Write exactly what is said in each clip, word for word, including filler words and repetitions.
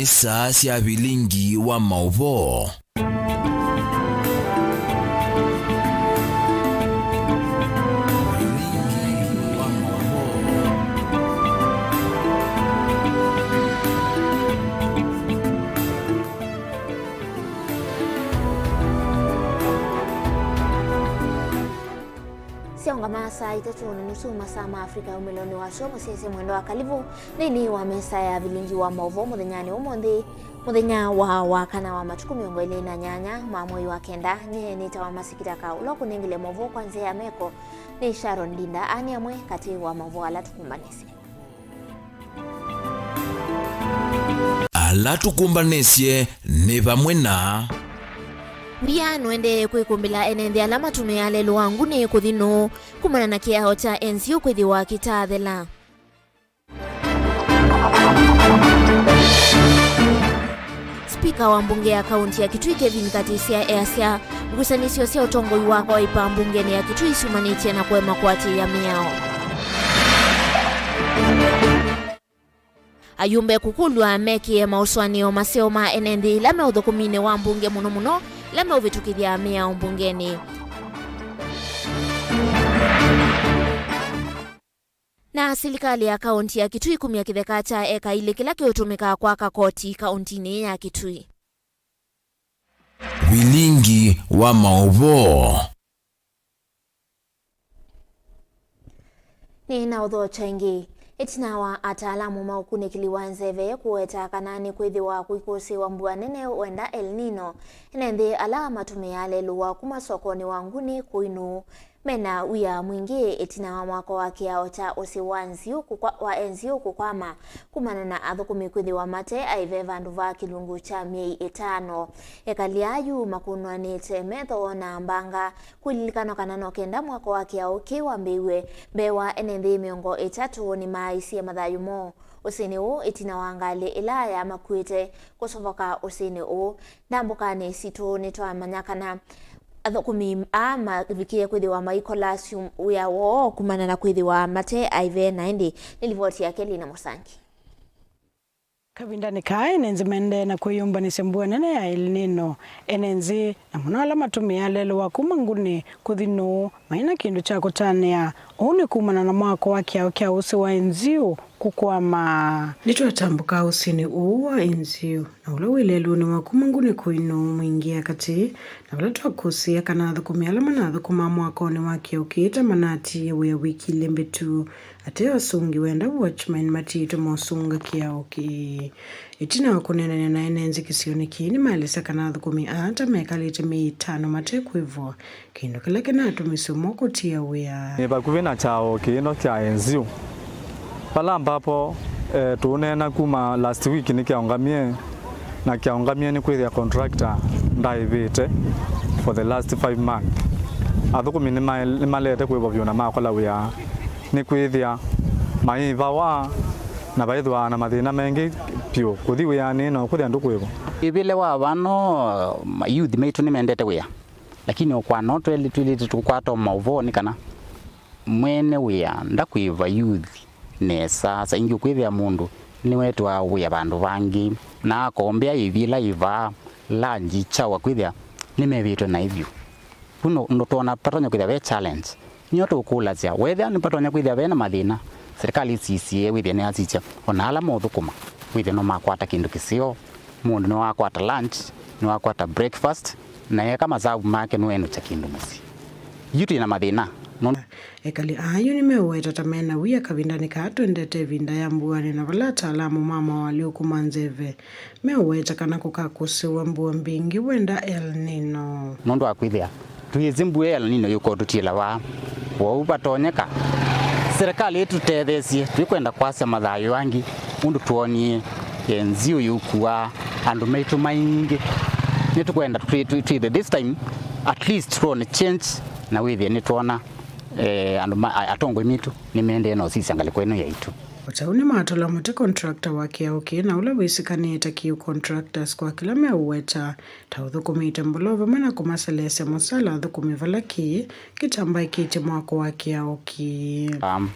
Saa sya vilingi wa maũvoo. Syaũngama saa itatũ na nusu masaa ma Afrika ya umĩlonĩ wa sua, mũsyaĩĩsya Mwendwa Kalivu nthĩnĩ wa mesa ya vilingi wa maũvoo mũthenyanĩ ũmũnthĩ, mũthenya wa wakana wa matukũ mĩongo ĩlĩ na nyanya ma mwei wa kenda. Nyie nĩtawa Masikitaka, ũla ũkũnengele maũvoo kwa nzĩa ya meko nĩ Sharon Ndinda. Aa nĩ amwe katĩ wa maũvoo ala tũkũmbanĩsye. Ala tũkũmbanĩsye nĩ vamwe na. Wia nũendee kwĩkũmbĩla ene nthĩ ala matũmĩaa lelũ wa ngunĩ kũthi nũũ kumana na kĩao kya N G O kwĩthĩwa kĩtaathela. Spika wa mbunge ya kaunti ya Kitui Kevin Katisya easya ngusanĩsyo sya ũtongoi wa Wiper mbungeni ya Kitui syumanĩtye na kũema kũatĩĩa mĩao. Ayumbe kũkũlw'a mekĩe maũsũanĩo maseo ma ene nthĩ ĩla me ũthũkũminĩ wa mbunge, mũno mũno ĩla meũvĩtũkĩthya mĩao mbungenĩ. Na silikalĩ ya kaunti ya Kitui kumya kĩtheka kya eka ilĩ kĩla kĩũtũmĩka kwaka koti kauntinĩ ya Kitui. Vilingi wa maũvoo. Nĩ na ũthokya ĩngĩ. Ĩtina wa ataalamu ma ũkunĩkĩli wa nzeve kũweta kana nĩ kwĩthĩwa kũikũsĩĩwa mbua nene wenda El Nino, ene nthĩ ala matũmĩaa lelũ wa kuma sokonĩ wa ngunĩ kũinũũ mena wia mwingĩ ĩtina wa mwako wa kĩao kya ũsĩ wa nziũ kũkwa-, wa N G O kũkwama kumana na athũkũmi kwĩthĩwa mate aive vandũ va kĩlungu kya myei ĩtano. Ekali ayu makũnwanĩte metho na mbanga, kũlilikanwa kana no kenda mwako wa kĩao kĩĩ wambĩĩw'e mbee wa ene nthĩ mĩongo ĩtatũ nĩmaaisye mathayũ moo ũsĩnĩ ũũ ĩtina wa ngalĩ ĩla yamakuĩte kũsovoka ũsĩnĩ ũũ. Ndambũkanĩ sitũ nĩtwamanya kana athũkũmi aa mavikie kwĩthĩwa maikola syum-, wĩa woo kumana na kwĩthĩwa mate aive, na ĩndĩ nĩ livoti yake Lina Mũsangi. Kavindanĩ kaa, ene nzĩ maendee na kwĩyũmbanĩsya mbua nene ya El Nino. Ene nzĩ, na mũno ala matũmĩaa lelũ wa kuma ngunĩ kũthi nũũ, maina kĩndũ kya kũtanĩa. Ũu nĩ kumana na mwako wa kĩao kya ũsĩ wa N G O kũkwama. Nĩtwatambũkaa ũsĩnĩ ũũ wa N G O, na ũla wĩ lelũnĩ wa kuma ngunĩ kũinũũ mwingĩa katĩ, na vala twakũsĩĩa kana athũkũmi ala manathũkũmaa mwakonĩ wa kĩao kĩĩ ta manaatiie wĩa wiki ilĩ mbĩtu. Ate asũngi wenda watchman matiĩtwe mosunga kĩao kĩĩ. Ĩtina wa kũneenany'a na ene nzĩ kĩsionĩ kĩĩ, nĩmaelesya kana athũkũmi aa ta mekalĩte myei ĩtano mate kwĩvwa, kĩndũ kĩla kĩnatũmĩsye ũmwe kũtia wĩa. Nĩ vakuvĩ na kyaũ kĩĩ no kya N G O, vala ambapo, eh, tũũneena kuma last week nĩkyaũngamie, na kyaũngamie nĩ kwĩthĩa contractor ndaĩvĩte for the last five months. Athũkũmi nĩmae-, nĩmalete kwĩvwa vyũ na makola wĩa nĩ kwĩthĩa maĩvawa na vaĩthĩwa na mathĩna maingĩ vyũ kũthi wĩanĩ na kũthi andũ kwĩvwa. Ĩvĩle wa vano, ma youth maitũ nĩmendete wĩa, lakini o kwa no twĩlĩ-, twĩlĩte tũkwata maũvoo nĩ kana mwene wĩa ndakwĩva youth nesa. Saa ingĩ ũkwĩthĩa mũndũ nĩwetwa wĩa vandũ vangĩ, na akombea ĩvi ĩla ĩvaa lunch, chawa, kwĩthĩa nĩmevĩtwe naĩ vyũ. Vu no, no twona patonya kwĩthĩa ve challenge. Nĩyo tũkũlasya, wethĩa nĩpatonya kwĩthĩa ve na mathĩna, serikali ĩsisye, wĩthĩa nĩyasisya, o na ala maũthũkũma, wĩthĩa no makwata kĩndũ kĩseo, mũndũ nĩwakwata lunch, nĩwakwata breakfast, na eka masavu make nũenũkya kĩndũ mũsyĩ. Yu twĩ na mathĩna, nũndũ Ekali aa yu nĩmeũweta ta mena wia kavindanĩ kaa twendete ĩvinda ya mbuanĩ, na vala ataalamu ma mawalyũku ma nzeve meũweta kana kũkakũsĩwa mbua mbingĩ wenda El Nino. Nũndũ wa kwĩthĩa twĩsĩ mbua El Nino yũka ũtũtiĩla vaa, kwoou vatonyeka serikali ĩtũtetheesye. Twĩkwenda kwasya mathayũ angĩ ũndũ twonie N G O yũkuaa andũ maitũ maingĩ. Nĩtũkwenda twĩ-, twĩ-, twĩthwe this time at least twone change, na wĩthĩe nĩtwona, eh, andũ ma-, a-, atongoi mitũ nĩmendee na ũsisya ngalĩko ĩno yaitũ. O ta ũu nĩmatũla mũtĩ contractor wa kĩao kĩĩ na ũla wĩsĩkanĩe ta Kiu Contractors kwa kĩla meũweta ta ũthũkũmĩte mbũloo vamwe na kũmaseleesya mũsala athũkũmi vala kĩĩ kĩtambaĩkĩtye mwako wa kĩao kĩĩ. Um,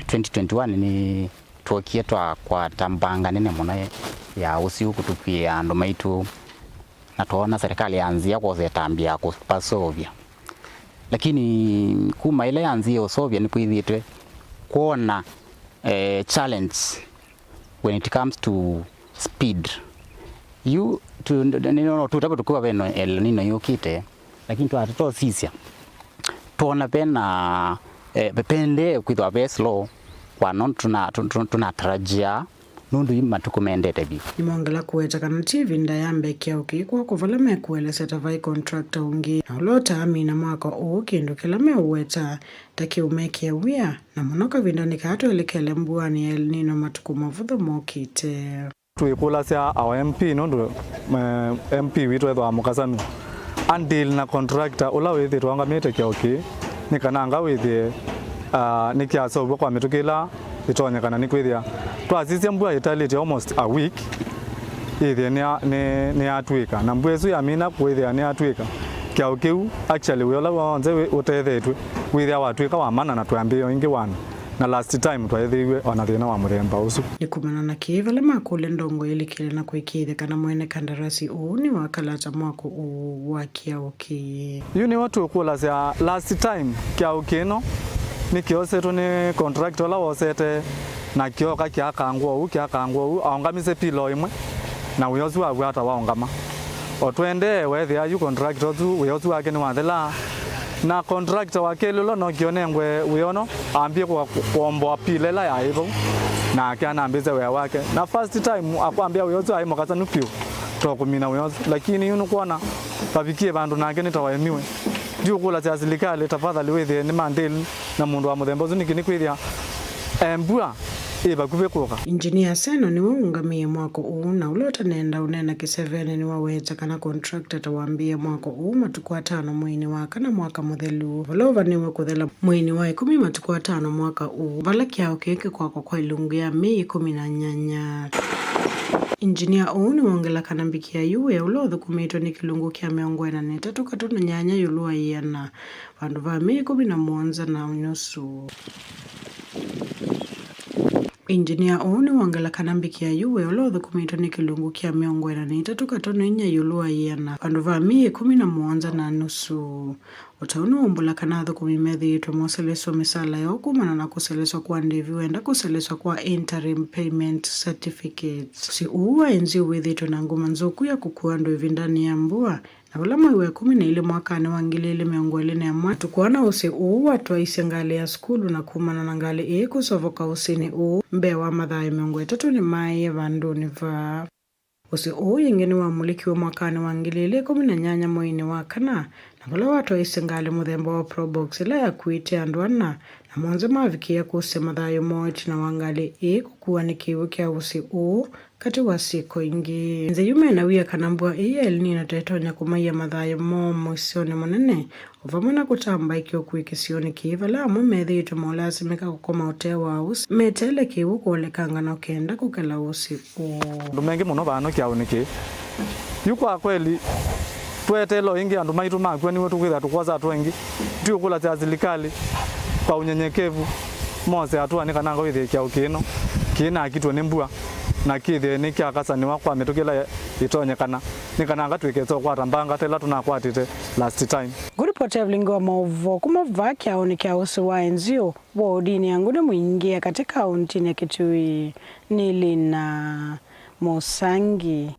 twenty twenty-one nĩ Twokie twakwata mbanga nene mũno ya ũsĩ ũkũtũkw'ĩĩa andũ maitũ, na twoona serikali yanzĩa kwosa ĩtambya ya kũvasũvya. Lakini kuma ĩla yanzĩe ũsũvya, nĩkwĩthĩĩtwe kwona, eh, challenge when it comes to speed. Yu tu-, nĩ-, no tũtavye tũkwĩwa ve El Nino yũkĩte, lakini twatosisya, twona vena, eh, ve-, vende kwĩthwa ve slow kwa no tuna-, tu-, tu-, tunatarajia nũndũ yu matukũ mendete vyũ. Nĩmongela kũweta kana ti ĩvinda ya mbee kyaũ kĩĩ kwakwa vala mekũelesya ta vai contractor ũngĩ, na ũla ũtaamina mwako ũũ kĩndũ kĩla meũweta ta kĩũmekĩa wia, na mũno kavindanĩ kaa twelekele mbuanĩ ya El Nino matukũ mavũthũ mokĩte. Twĩkũlasya our M P nũndũ, eh, M P witũ ethĩwa mũkasanu. Andil na contractor ũla wĩthĩĩtwe aũngamĩte kyaũ kĩĩ, nĩ kana anga wĩthĩe, ah, nĩkyaseũvw'a kwa mĩtũkĩ ĩla ĩtonyekana nĩkwĩthĩa twasisya mbua ĩtalĩte almost a week, ĩthĩe nĩya-, nĩ-, nĩyatw'ĩka. Na mbua ĩsu yamina kwĩthĩa nĩyatw'ĩka, kyaũ kĩu, actually, wĩa ũla w'onthe wĩ-, ũtethetw'e wĩthĩa watw'ĩka wa mana na twambĩĩa ĩngĩ wana. Na last time twaĩthĩiw'e o na thĩna wa mũthemba ũsu. Nĩ kumana na kĩĩ vala makũlya ndongo ĩlikĩle na kũĩkĩĩthya kana mwene kandarasi ũũ nĩwakalata mwako ũũ wa kyaũ kĩĩ? Yu nĩw'o tũkũlasya last time kyaũ kĩno nĩkĩosetwe nĩ contractor ũla wosete na kĩoka kĩakangwa ũu, kĩakangwa ũu, aũngamisye pillar ĩmwe, na wĩa ũsu waw'a ata waũngama. O twendee, weethĩa yu contractor ũsu, wĩa ũsu wake nĩwathela, na contractor wa kelĩ ũla ũnokie ũnengwe wĩa ũno, ambie kwa-, kuomboa pillar ĩla yaĩ vau, nake anambĩĩsya wĩa wake. Na first time akwambĩa wĩa ũsu aĩ mũkasanu vyũ, to kũmina wĩa ũsu. Lakini yu nũkwona vavikie vandũ nake nĩ ta waemiwe. Ndiũkũlasya silikalĩ, tafadhali wĩthĩe nĩmandĩli na mũndũ wa mũthemba ũsu, nĩkĩ nĩkwĩthĩa, eh, mbua ĩ vakuvĩ kũka. Engineer Seno nĩwe ũũngamĩe mwako ũũ, na ũla ũtanenda ũneena kĩsevenĩ nĩwaweta kana contractor ta wambĩĩe mwako ũũ matukũ atano mweinĩ wa kana mwaka mũthelu, vala ũvanĩwe kũthela mweinĩ wa ĩkũmi matukũ atano mwaka ũũ, vala kyaũ kĩĩ kĩkwakwa kwa ilungu ya myei ĩkũmi na nyanya. Engineer ũũ nĩwongela kana mbikĩa yu wĩa ũla ũthũkũmĩtwe nĩ kĩlungu kya mĩongo ĩna na ĩtatũ katũ na nyanya ĩũlũ wa ĩana, vandũ va myei ĩkũmi na mũonza na nusu. Engineer ũũ nĩwongela kana mbikĩa yu wĩa ũla ũthũkũmĩtwe nĩ kĩlungu kya mĩongo ĩna na itatũ katũ na inya ĩũlũ wa ĩana, vandũ va myei ĩkũmi na mũonza na nusu. O ta ũu nĩwaumbũla kana athũkũmi methĩĩtwe moselesw'a mĩsaala yoo kumana na kũselesw'a kwa ndĩvi wenda kũselesw'a kwa interim payment certificates. Ũsĩ ũũ wa enzio wĩthĩĩtwe na nguma nzũku ya kũkua andũ ĩvindanĩ ya mbua, na vala mwei wa ĩkũmi na ilĩ mwakanĩ wa ngili ilĩ mĩongo ĩlĩ na ĩmwe, tũkwona ũsĩ ũũ watwaisye ngalĩ ya sukulu na kumana na ngalĩ ĩĩ kũsovoka ũsĩnĩ ũũ mbee wa mathaa mĩongo ĩtatũ nĩmaaĩe vandũnĩ vaa. Ũsĩ ũũ ĩngĩ nĩwamũlĩkiwe mwakanĩ wa ngili ilĩ ĩkũmi na nyanya mweinĩ wa kana, na vala watwaisye ngalĩ mũthemba wa Probox ĩla yakuĩte andũ ana, na monthe mavikĩĩa kũsya mathayũ moo ĩtina wa ngalĩ ĩĩ kũkuwa nĩ kĩw'ũ kya ũsĩ ũũ katĩ wa syĩko ingĩ. Nzĩ yu mena wia kana mbua ĩĩ ya El Nino ta ĩtonya kũmaia mathayũ moo mũisyonĩ mũnene, o vamwe na kũtamba ĩkĩo kwĩ kĩsionĩ kĩĩ, vala amwe methĩĩtwe maũlasimĩka kũkoma ũtee wa ũsĩ meteele kĩw'ũ kũolekanga no kenda kũkela ũsĩ ũũ. Andũ mengĩ mũno vano kyaũ nĩ kĩĩ. Yu kwa kweli, tweteela o ĩngĩ andũ maitũ makw'a nĩw'o tũkwĩthĩa tũkwosa hatua ĩngĩ. Ndiũkũlasya silikalĩ kwa ũnyenyekevu mose hatua nĩ kana anga wĩthĩe kyaũ kĩno kĩnakitwe nĩ mbua na kĩthĩe nĩkyakasanĩwa kwa mĩtũkĩ ĩla ĩtonyekana, nĩ kana anga twĩkese ũkwata mbanga ta ĩla tũnakwatĩte last time. Ngũripoti ya vilingi wa maũvoo kuma vaa kyaũnĩ kya ũsĩ wa enzio wodinĩ ya Nguni Mwingĩ ya katĩ kaũntinĩ ya Kitui nĩ Lina Mũsangi.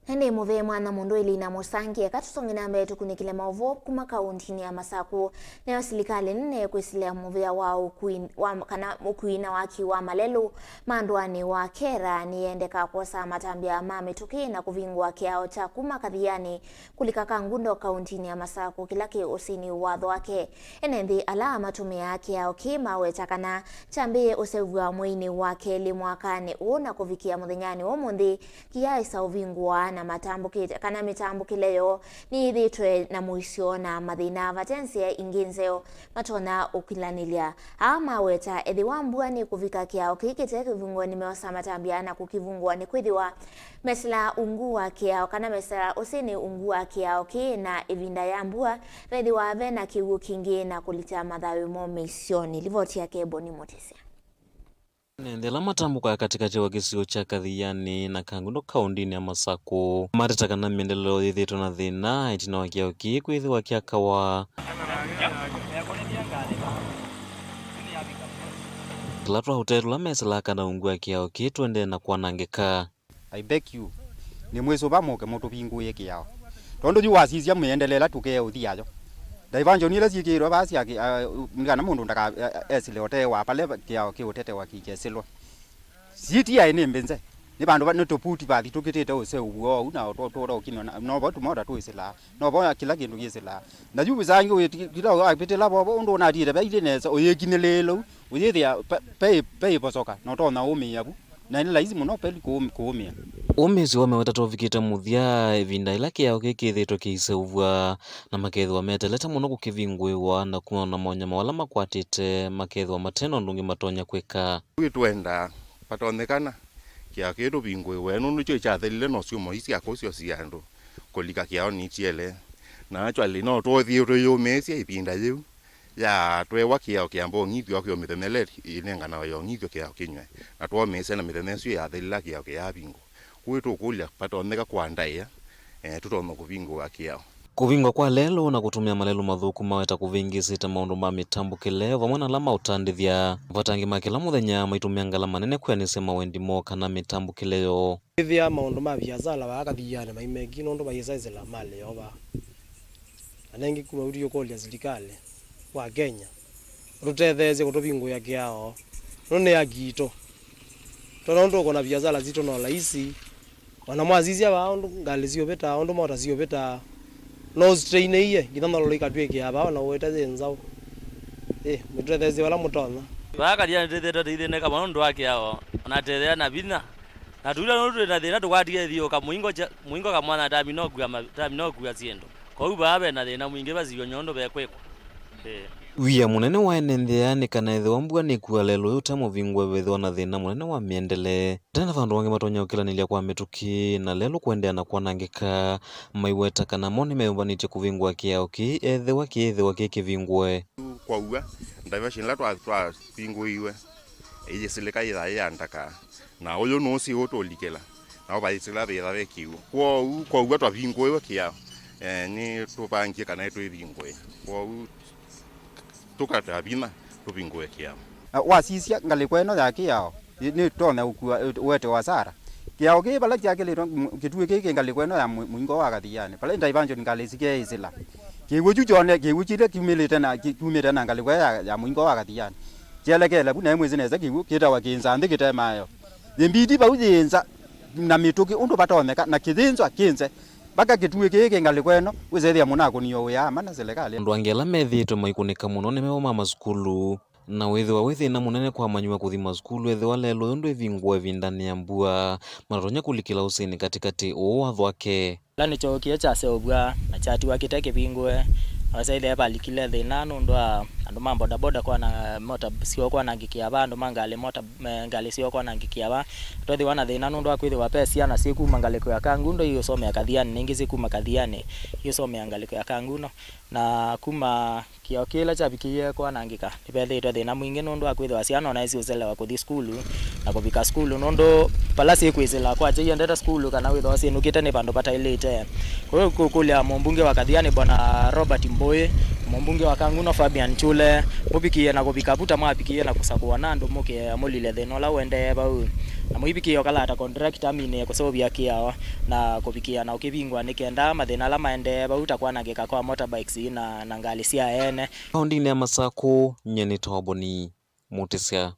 Ĩndĩ mũvea mwana mũndũ Elina Mũsangi, eka tũsonge na mbee tũkunĩkĩle maũvoo kuma kaũntinĩ ya Masakũ. Nayo silikalĩ nene kwĩsĩlĩa mũvea wa ũkui, wa, kana ũkui na waki wa malelũ ma ndũanĩ wa Kera nĩyendeka kwosa matambya ma mĩtũkĩ na kũvingũa kĩao kya kuma Kathianĩ kũlika Kangundo kaũntinĩ ya Masakũ kĩla kĩ ũsĩnĩ wa Thwake. Ene nthĩ ala matũmĩaa kĩao kĩĩ maweta kana kyambĩĩe ũseũvw'a mweinĩ wa kelĩ mwakanĩ ũũ na kũvikĩa mũthenyanĩ wa ũmũnthĩ kĩyaaĩsa ũvingũa na matambũkĩte kana mĩtambũkĩle yoo nĩyĩthĩĩtwe na mũisyo na mathĩna vate nzĩa ingĩ nzeo matonya ũkilanĩlya. Aa maweta ethĩwa mbua nĩkũvika kĩao kĩĩ kĩte kĩvingũe nĩmeosa matambya na kũkĩvingũa nĩkwĩthĩwa mesĩla ungu wa kĩao kana mesĩla ũsĩnĩ ungu wa kĩao kĩĩ na ĩvinda ya mbua vethĩwa ve na kĩw'ũ kingĩ na kũlita mathayũ moo mĩisyonĩ. Livoti yake Boni Mũtĩsya. Ene nthĩ ala matambũkaa katĩkatĩ wa kĩsio kya Kathiani na Kangundo kaũndĩnĩ ya Masakũ mateta kana mĩendeleo yĩthĩĩtwe na thĩna ĩtina wa kĩao kĩĩ kwĩthĩwa kyakawa. Tũla twa ũtee tũla mesĩlaa kana ungu wa kĩao kĩĩ tũendee na kwanangĩka. I beg you, nĩmwĩsũva mũke mũtũvingũĩe kĩao. Tondũ yu wasisya mĩendele ĩla tũkee ũthi yayo. Diversion ila syĩkĩĩtwe vaa sya kĩ-, a, nĩ kana mũndũ ndaka, a, a, esĩle ũtee wa pale kĩao kĩũtetewa kĩkesĩlwa. City yaĩ nĩ mbĩnze. Nĩ vandũ va, nĩ tũputi vathi tũkĩtĩte ũseũvw'a ũu na tũ-, tũũra ũkina na, novo tũmota twĩsĩlaa. Novo kĩla kĩndũ kĩsĩlaa. Na yu visa ĩngĩ wĩti-, kĩla wavĩtĩla vovo ũndũ ũnatiĩte vailĩ nesa, ũyĩkinyĩlĩĩla ũu, ũyĩthĩa pe, pe, pe ĩvosoka, na ũtonya ũmĩĩa vu. Na nĩ laisi mũno peli kũũm-, kũũmĩa. Ũmĩĩsyo wa mĩweta tũvikĩte mũthya, ĩvinda ĩla kĩao kĩĩ kĩthĩĩtwe kĩiseũvw'a, na makethĩwa metelete mũno kũkĩvingũĩwa, na kumana na monyama ala makwatĩte, makethĩwa mate na ũndũ ũngĩ matonya kwĩka. Yu twenda, vatonyekana, kĩao kĩĩ tũvingũĩwe, nũndũ nĩkyo kyathelile na syũmba ii sya kũsyo si andũ kũlika kĩaonĩ kyelee. Na actually, no tũthi tũyũmĩĩsye ĩvinda yĩu. Ya twewa kĩao kĩamba ũng'ithyo kwĩ o mĩthenya ĩla ĩnenganawa ya ũng'ithyo kĩao kĩnyw'e, na twomĩĩsya na mĩthenya ĩsu yathelila kĩao kĩyavingũa. Kwoou tũkũlya vatonyeka kwa ndaĩa, eh, tũtonya kũvingũa kĩao. Kũvingwa kwa lelũ na kũtũmĩa malelũ mathũku maweta kũvĩngĩĩsĩte maũndũ ma mĩtambũkĩle vamwe na ala maũtandĩthya. Vatangĩ ma kĩla mũthenya maitũmĩa ngalama nene kwĩanĩsya mawendi moo kana mĩtambũkĩle yoo. Ĩthĩa maũndũ ma viasala vaa Kathiani mai mengi nũndũ vaisaisĩla malĩ yoo vaa. Na nengĩ kuma ũthiĩ ũkũlya silikalĩ wa Kenya ũtũtetheesye kũtũvingũĩa kĩao. Nũndũ nĩ haki itũ. Tona ũndũ ũkona viasala sitũ no laisi. Ona mwasisya vaa ũndũ ngalĩ siũvĩtaa, ũndũ mota siũvĩtaa, no ũsiteinĩie nginya ngalũlũ ikatw'ĩkĩa vaa ona ũwĩte yĩ nzaũ. Ĩ, mũtũtetheesye vala mũtonya. Vaa Kathiani tũthĩĩtwe tũithĩnĩka mũno nũndũ wa kĩao, ona tethea na vinya. Na tũila nũndũ twĩ na thĩna tũkwatie thiũka mũingo kya-, mũingo kamwana tamina ũkua ma-, tamina ũkua syĩndũ. Kwoou vaa ve na thĩna mwingĩ vasiw'e nyondo vekwĩkwa. Ĩĩ. Wia mũnene wa ene nthĩ aya nĩ kana ethĩwa mbua nĩkua lelũ ũyũ ũte mũvingũe vethĩwa na thĩna mũnene wa mĩendele. Tena vandũ vangĩ matonya ũkĩlanĩlya kwa mĩtũkĩ na lelũ kũendeea na kwanangĩka. Maiweta kana mo nĩmeyũmbanĩtye kũvingũa kĩao kĩĩ ethĩwa kĩĩthĩwa kĩ kĩvingũe. Kwaua, diversion ĩla twa-, twavingũiwe, ĩyĩsĩlĩka yĩthaa yĩ ya ndaka, na ũyũ nũsĩ ũtũlikĩla, nao vaisĩla vĩtha ve kĩw'ũ. Kwoou, kwoou twavingũĩwe kĩao, eh, nĩtũvangie kana nĩtwĩvingũe. Kwoou tũkata vinya tũvingũe kĩao. Na wasisya ngalĩko ĩno ya kĩao, ĩ-, nĩtonya ũkua, ĩ-, ũete wasara. Kĩao kĩĩ vala kyakĩlĩtwe, m-, kĩtuĩ kĩĩ kĩ ngalĩko ĩno ya mũ-, mũingo wa Kathiani, vala diversion ngalĩ sikeĩsĩla. Kĩw'ũ kyu kyone, kĩw'ũ kĩla kyumĩlĩte na, ki-, kyumĩte na ngalĩko ĩyo ya, ya mũingo wa Kathiani. Kyelekele vu, naĩ mwĩsĩ nesa kĩw'ũ kĩtawa kĩnza nthĩ kĩte maeo. Yĩmbiti vau yĩnza na mĩtũkĩ ũndũ vatonyeka, na kĩyĩnzwa kĩnze. Vaka kĩtuĩ kĩĩ kĩ ngalĩko ĩno, wĩsethĩa mũnakũniwe wĩa ama na silikalĩ. Andũ angĩ ala methĩĩtwe maikũnĩka mũno nĩ meo ma masukulu, na wĩthĩwa wĩ thĩna mũnene kwa amanyĩw'a kũthi masukulu ethĩwa lelũ ĩyo ndwĩvingũa ĩvindanĩ ya mbua, matatonya kũlikĩla ũsĩnĩ katĩkatĩ ũũ wa Thwake. Kĩla nĩkyookie kyaseũvw'a na kyatiwa kĩte kĩvingũe, na wasaĩthĩa valikile thĩna nũndũ wa andũ ma bodaboda kwana mota syoo kwanangĩkĩa vaa, andũ ma ngalĩ mota, eh, ngalĩ syoo kwanangĩkĩa vaa. Twethĩwa na thĩna nũndũ wa kwĩthĩwa ve syana syĩ kuma ngalĩko ya Kangundo iũsomea Kathiani, na ingĩ syĩ kuma Kathiani iũsomea ngalĩko ya Kangundo. Na kuma kĩao kĩla kyavikĩie kwanangĩka, nĩvethĩĩtwe thĩna mwingĩ nũndũ wa kwĩthĩwa syana ona syĩũselewa kũthi sukulu na kũvika sukulu, nũndũ vala syĩkwĩsĩla kwakya iendete sukulu kana wĩthwa syĩnũkĩte nĩ vandũ vataĩlĩte. Kwoou kũkũlya mũmbunge wa Kathiani Bwana Robert Mbũĩ, mũmbunge wa Kangundo Fabian Chule, mũvikĩe na kũvika vu ta mwavikĩie na kũsakũa na andũ mũke mũlile thĩna ũla ũendee vau. Na mũivikĩe ũkalata contractor aminĩe kũseũvya kĩao na kũvikĩa na ũkĩvingwa nĩ kenda mathĩna ala maendee vau ta kwanangĩka kwa motorbikes na, na ngalĩ sya ene. Kaũndĩnĩ ya Masakũ, nyie nĩ Toboni Mũtĩsya.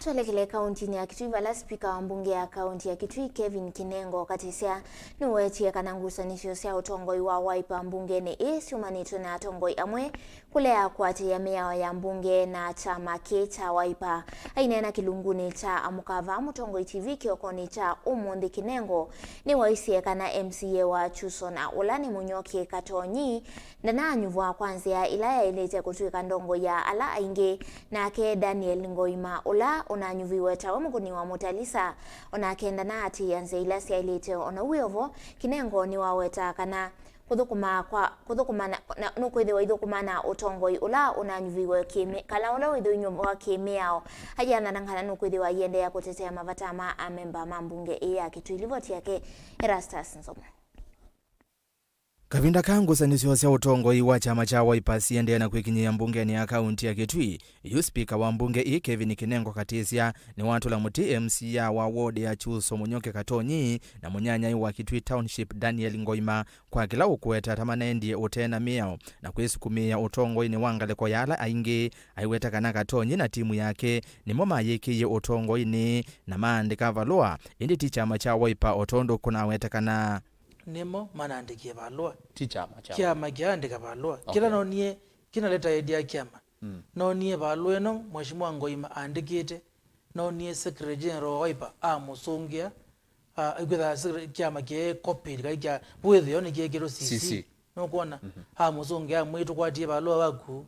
Twelekele kaũntĩnĩ ya Kitui, vala spika wa mbunge ya kaũntĩ ya Kitui Kevin Kinengo Katisya nĩwetie kana ngusanĩsyo sya ũtongoi wa Wiper mbungenĩ ĩĩ syumanĩtwe na atongoi amwe kũlea kũatĩĩa mĩao ya mbunge na kyama kĩĩ kya Wiper. Aineena kĩlungunĩ kya Amũka Vaa Mũtongoi T V kĩokonĩ kya ũmũnthĩ, Kinengo nĩwaisye kana M C A wa Chuso na ũla nĩ Mũnyoki Katonyi ndananyuvwa kwa nzĩa ĩla yaĩlĩte kũtw'ĩka ndongoi ya ala aingĩ. Nake Daniel Ngoima, ũla ũnanyuviwe tawe mũkũni wa Mutalisa, onake ndanaatĩĩa nzĩa ila syaĩlĩte. O na ũu wĩ o vo, Kinengo nĩwaweta kana Kũthũkũma kwa, kũthũkũma na, na, nũkwĩthĩwa ithũkũma na ũtongoi ũla ũnanyuvĩiwe kĩmĩ-, kana ũla wĩthĩwa inyuvawa kĩmĩao, ayĩathana kana nũkwĩthĩwa aiendeea kũtetea mavata ma amemba ma mbunge ĩĩ ya Kitui. Livoti yake Erastus Nzomo. Kavinda ka ngusanĩsyo sya ũtongoi wa kyama kya Wiper siendee na kwĩkinyĩĩa mbungenĩ ya kaunti ya Kitui, yu spika wa mbunge ĩĩ Kevin Kinengo Katisya nĩwatũla mũtĩ M C A wa ward ya Kyuso Mũnyoke Katonyi na mũnyanyae wa Kitui Township Daniel Ngoima kwa kĩla ũkũweta ta manaendie ũtee na mĩao na kwĩsukumĩĩa ũtongoinĩ wa ngalĩko ya ala aingĩ. Aiweta kana Katonyi na timu yake nĩmo mayĩkĩie ũtongoinĩ na maandĩka valũa, ĩndĩ ti kyama kya Wiper o tondũ kũnawetekana. Nĩmo manaandĩkie valũa. Ti kyama kya Kyama kyaandĩka valũa. Okay. Kĩla nonie kĩnaleta idea ya kyama. Mm. Nonie valũa ĩno Mheshimiwa Ngoima aandĩkĩte. Nonie Secretary General wa Wiper amũsũngĩa. Ah, ikwĩtha secretary, kyama kĩe copied, kai kya wĩthĩo nĩkĩekĩtwe C C. C C. Nũkwona? Mhm. Amũsũngĩa amwĩtũkwatie valũa waku.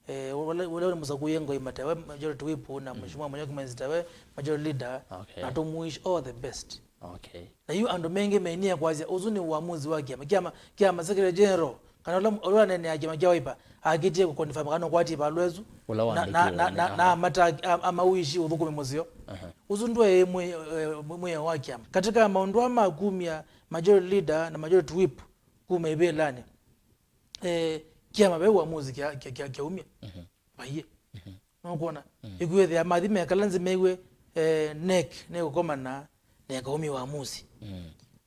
Eh, ũla, ũla ũlĩ mũsakũie Ngoima tawe majority whip na Mheshimiwa Mũnyoki Mwenzi tawe majority leader, okay, na tũmwish all the best. Okay. Na yu andũ mengĩ meinie kwasya ũsu nĩ uamuzi wa kĩama. Kĩama, kĩama secretary general, kana ũla, ũla aneenea kĩama kya Wiper, akĩtie kũconfirm kana ũkwatie valũa ĩsu. Ũla na, na, waandĩkiwe na, nĩ na, na amata, am-, amauishi ũthũkũmi mũseo. Aha. Ũsu ndwe mwĩ-, eh, mwĩ-, mwĩao wa kĩama. Katika maũndũ aa ma kumya majority leader na majority whip kuma ivĩlanĩ, eh, kĩama ve uamuzi kya, kya, kya, kyaumya. Mhm. Vaiĩ. Mhm. Nũkwona? Mm. Ĩkwĩthĩa mathi mekala nzĩ mew'e, eh, NEC nĩkũkomana na ĩkaumya uamuzi. Mm.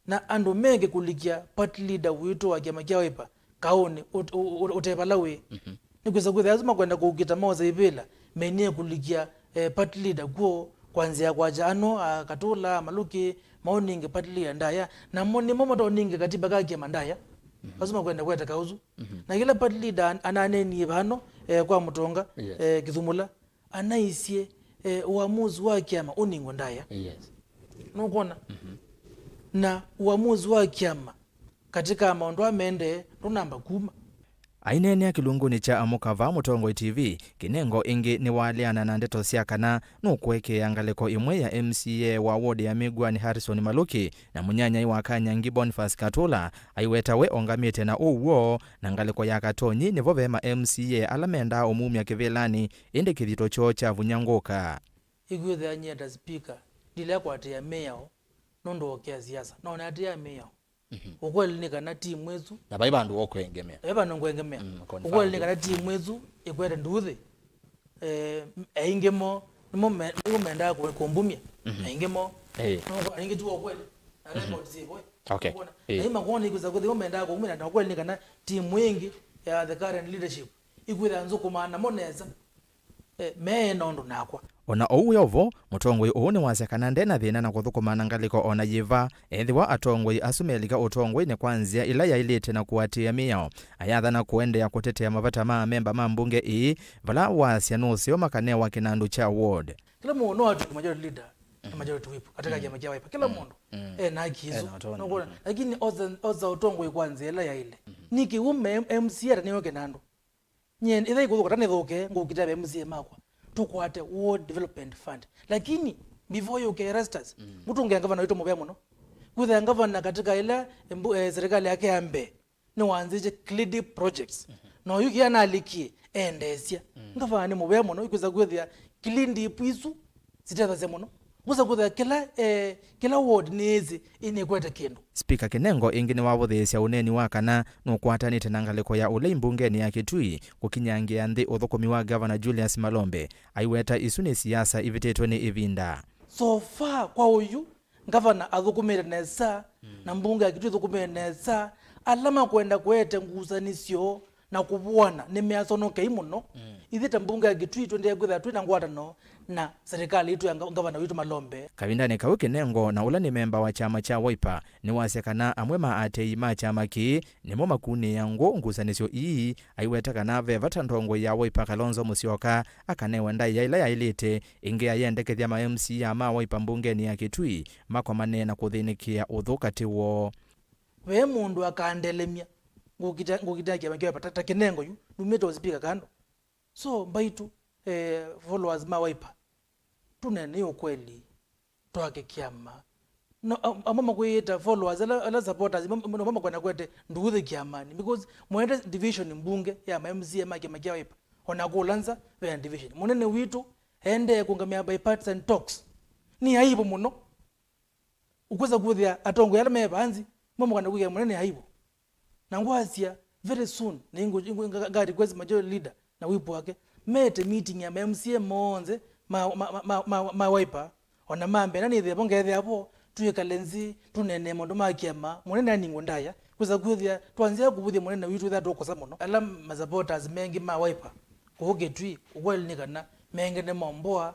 Na andũ mengĩ kũlikya party leader witũ wa kĩama kya Wiper kaũnĩ ũt-, ũ-, ũ-, ũte vala wĩ. Mhm. Nĩkwĩsa kwĩthĩa asu makwenda kũkita mosa ivĩla, menie kũlikya, eh, party leader kw'o kwa nzĩa ya kwakya ano, a Katũla, a Malũki, maũnĩnge party leader ndaya, namo nĩmo matoninge katiba ka kĩama ndaya. Mhm. Asu makwenda kweteka ũsu. Mhm. Na kĩla party leader an-, ananeenie vano, eh, kwa Mũtonga, yes, eh, Kĩthumũla, anaisye, eh, uamuzi wa kĩama ũningwe ndaya. Yes. Nũkwona? Mhm. Na uamuzi wa kĩama katika maũndũ aa mendee ndũnamba kuma. Aineenea kĩlungunĩ kya Amũka Vaa Mũtongoi T V, Kinengo ĩngĩ nĩwaleana na ndeto sya kana nũkũekeea ngalĩko ĩmwe ya M C A wa ward ya Mĩguanĩ Harrison Malũki na mũnyanyae wa Kanyangi Boniface Katũla, aiweta we ongamĩte na ũw'o na ngalĩko ya Katonyi nĩvo ve ma M C A ala mendaa ũmumya kĩvĩlanĩ, ĩndĩ kĩthito kyoo kyavunyangũka. Ĩkwĩthĩa nyie ta speaker, ndilea kũatĩĩa mĩao nũndũ okea siasa. No nĩatĩĩa mĩao. Mhm. Ukweli nĩ kana timu ĩsu. Na vai vandũ wokwengemea. Vai vandũ ngwengemea. Mm, confirm. Ukweli nĩ kana timu ĩsu ĩkwete nduthi. Eh, m-, aingĩ mo, nĩmo me-, nĩmo mendaa kũ-, kũmbumya. Mhm. Aingĩ mo. Eh. No, aingĩ tu wa ukweli. Na record zivo. Okay. Ukwona? Eh. Na ima kuona ikuza kuthi mendaa kũmbumya na ukweli nĩ kana timu ĩngĩ ya the current leadership ikwĩtha nzũkũmaa namo nesa. Eh, mee na ũndũ nakwa. O na ũu wĩ o vo, mũtongoi ũũ nĩwasya kana nde na thĩna na kũthũkũma na ngalĩko o na yĩva, ethĩwa atongoi asu melika ũtongoinĩ kwa nzĩa ĩla yaĩlĩte na kũatĩĩa mĩao, ayathana kũendeea kũtetea mavata ma amemba ma mbunge ĩĩ, vala wasya nũseo makanewa kĩnandũ kya ward. Kĩla mũndũ no atw'ĩke majority leader na majority whip katika kĩama kya Wiper. Kĩla mũndũ e na haki isu. Nũkwona? Lakini oza, oza ũtongoi kwa nzĩa ĩla yaĩle. Nĩkĩ w'o M C A atanĩwe kĩnandũ? Nyie ĩtha ĩkũthũka, ta nĩthũke, ngũkita ve M C A makwa. Tũkwate Ward Development Fund. Lakini, before yũke Erastus, ngũtũngĩa ngavana witũ mũvea mũno. Kwĩthĩa ngavana katika ĩla mbu-, eh, serikali yake ya mbee, nĩwanzĩĩsye clean deep projects. Na oyu kĩla nalikie, endeesya. Ngavana nĩ mũvea mũno, ikwĩsa kwĩthĩa clean deep isu sitethasya mũno. Kwĩsa kwĩthĩa kĩla, eh, kĩla ward nĩĩsĩ ĩnĩkwete kĩndũ. Spika Kinengo ĩngĩ nĩwavũthĩĩsya ũneeni wa kana nũkwatanĩte na ngalĩko ya ũlei mbungenĩ ya Kitui kũkinyangĩa nthĩ ũthũkũmi wa Ngavana Julius Malombe, aiweta isu nĩ siasa ivĩtĩtwe nĩ ĩvinda. So far, kwa ũyu, ngavana athũkũmĩte nesa, na mbunge ya Kitui ĩthũkũmĩte nesa, ala makwenda kũete ngusanĩsyo na kũvũana nĩmeasonokei mũno. Ithyĩ ta mbunge ya Kitui tũendee kwĩthĩwa twĩ na ngwatanĩo na serikali yitũ ya nga-, ngavana witũ Malombe. Kavindanĩ kau Kinengo, na ũla nĩ memba wa kyama kya Wiper, nĩwasya kana amwe ma aatĩĩi ma kyama kĩĩ nĩmo makunĩĩa ngũ ngusanĩsyo ii, aiweta kana ve vata ndongoi ya Wiper Kalonzo Musyoka akanewe ndaĩa ĩla yaĩlĩte, ĩngĩ ayendekethya ma M C A ma Wiper mbungenĩ ya Kitui makomane na kũthĩnĩkĩa ũthũ katĩ woo. Ve mũndũ akandelemya ngũkita, ngũkita kyama kya Wiper ta, ta Kinengo yu, numĩte ũsipika kando. So, mbaitũ, eh, followers ma Wiper, tũneenei ũkweli, twake kyama, No, am-, amwe makwĩyĩta followers, ala, ala supporters, mam-, mam-, makwenda kwete nduuthĩ kĩamanĩ, because mwete division mbunge ya ma M C A ma kĩama kya Wiper, ona kũla nza ve na division. Mũnene witũ endee kũngamĩa bipartisan talks. Nĩ aibu mũno. Ũkwĩsa kũthĩa atongoi ala me vaa nthĩ, mo makwenda kwĩkĩa mũnene aibu. Na ngwasya, very soon, na ingu-, ingu-, nga-, nga request majority leader na whip wake, mete meeting ya ma M C A monthe ma, ma, ma, ma, ma, ma Wiper, ona mambe, na nĩthĩe vo, ngethĩa vo, twĩkale nthĩ, tũneenee maũndũ ma kĩama, mũnene aningwe ndaya, kwĩsa kwĩthĩa, twanzĩa kũvũthya mũnene witũ, ĩthĩa tũkosa mũno. Ala ma supporters mengĩ ma Wiper, kũu Kitui, ũkweli nĩ kana, mengene momboa,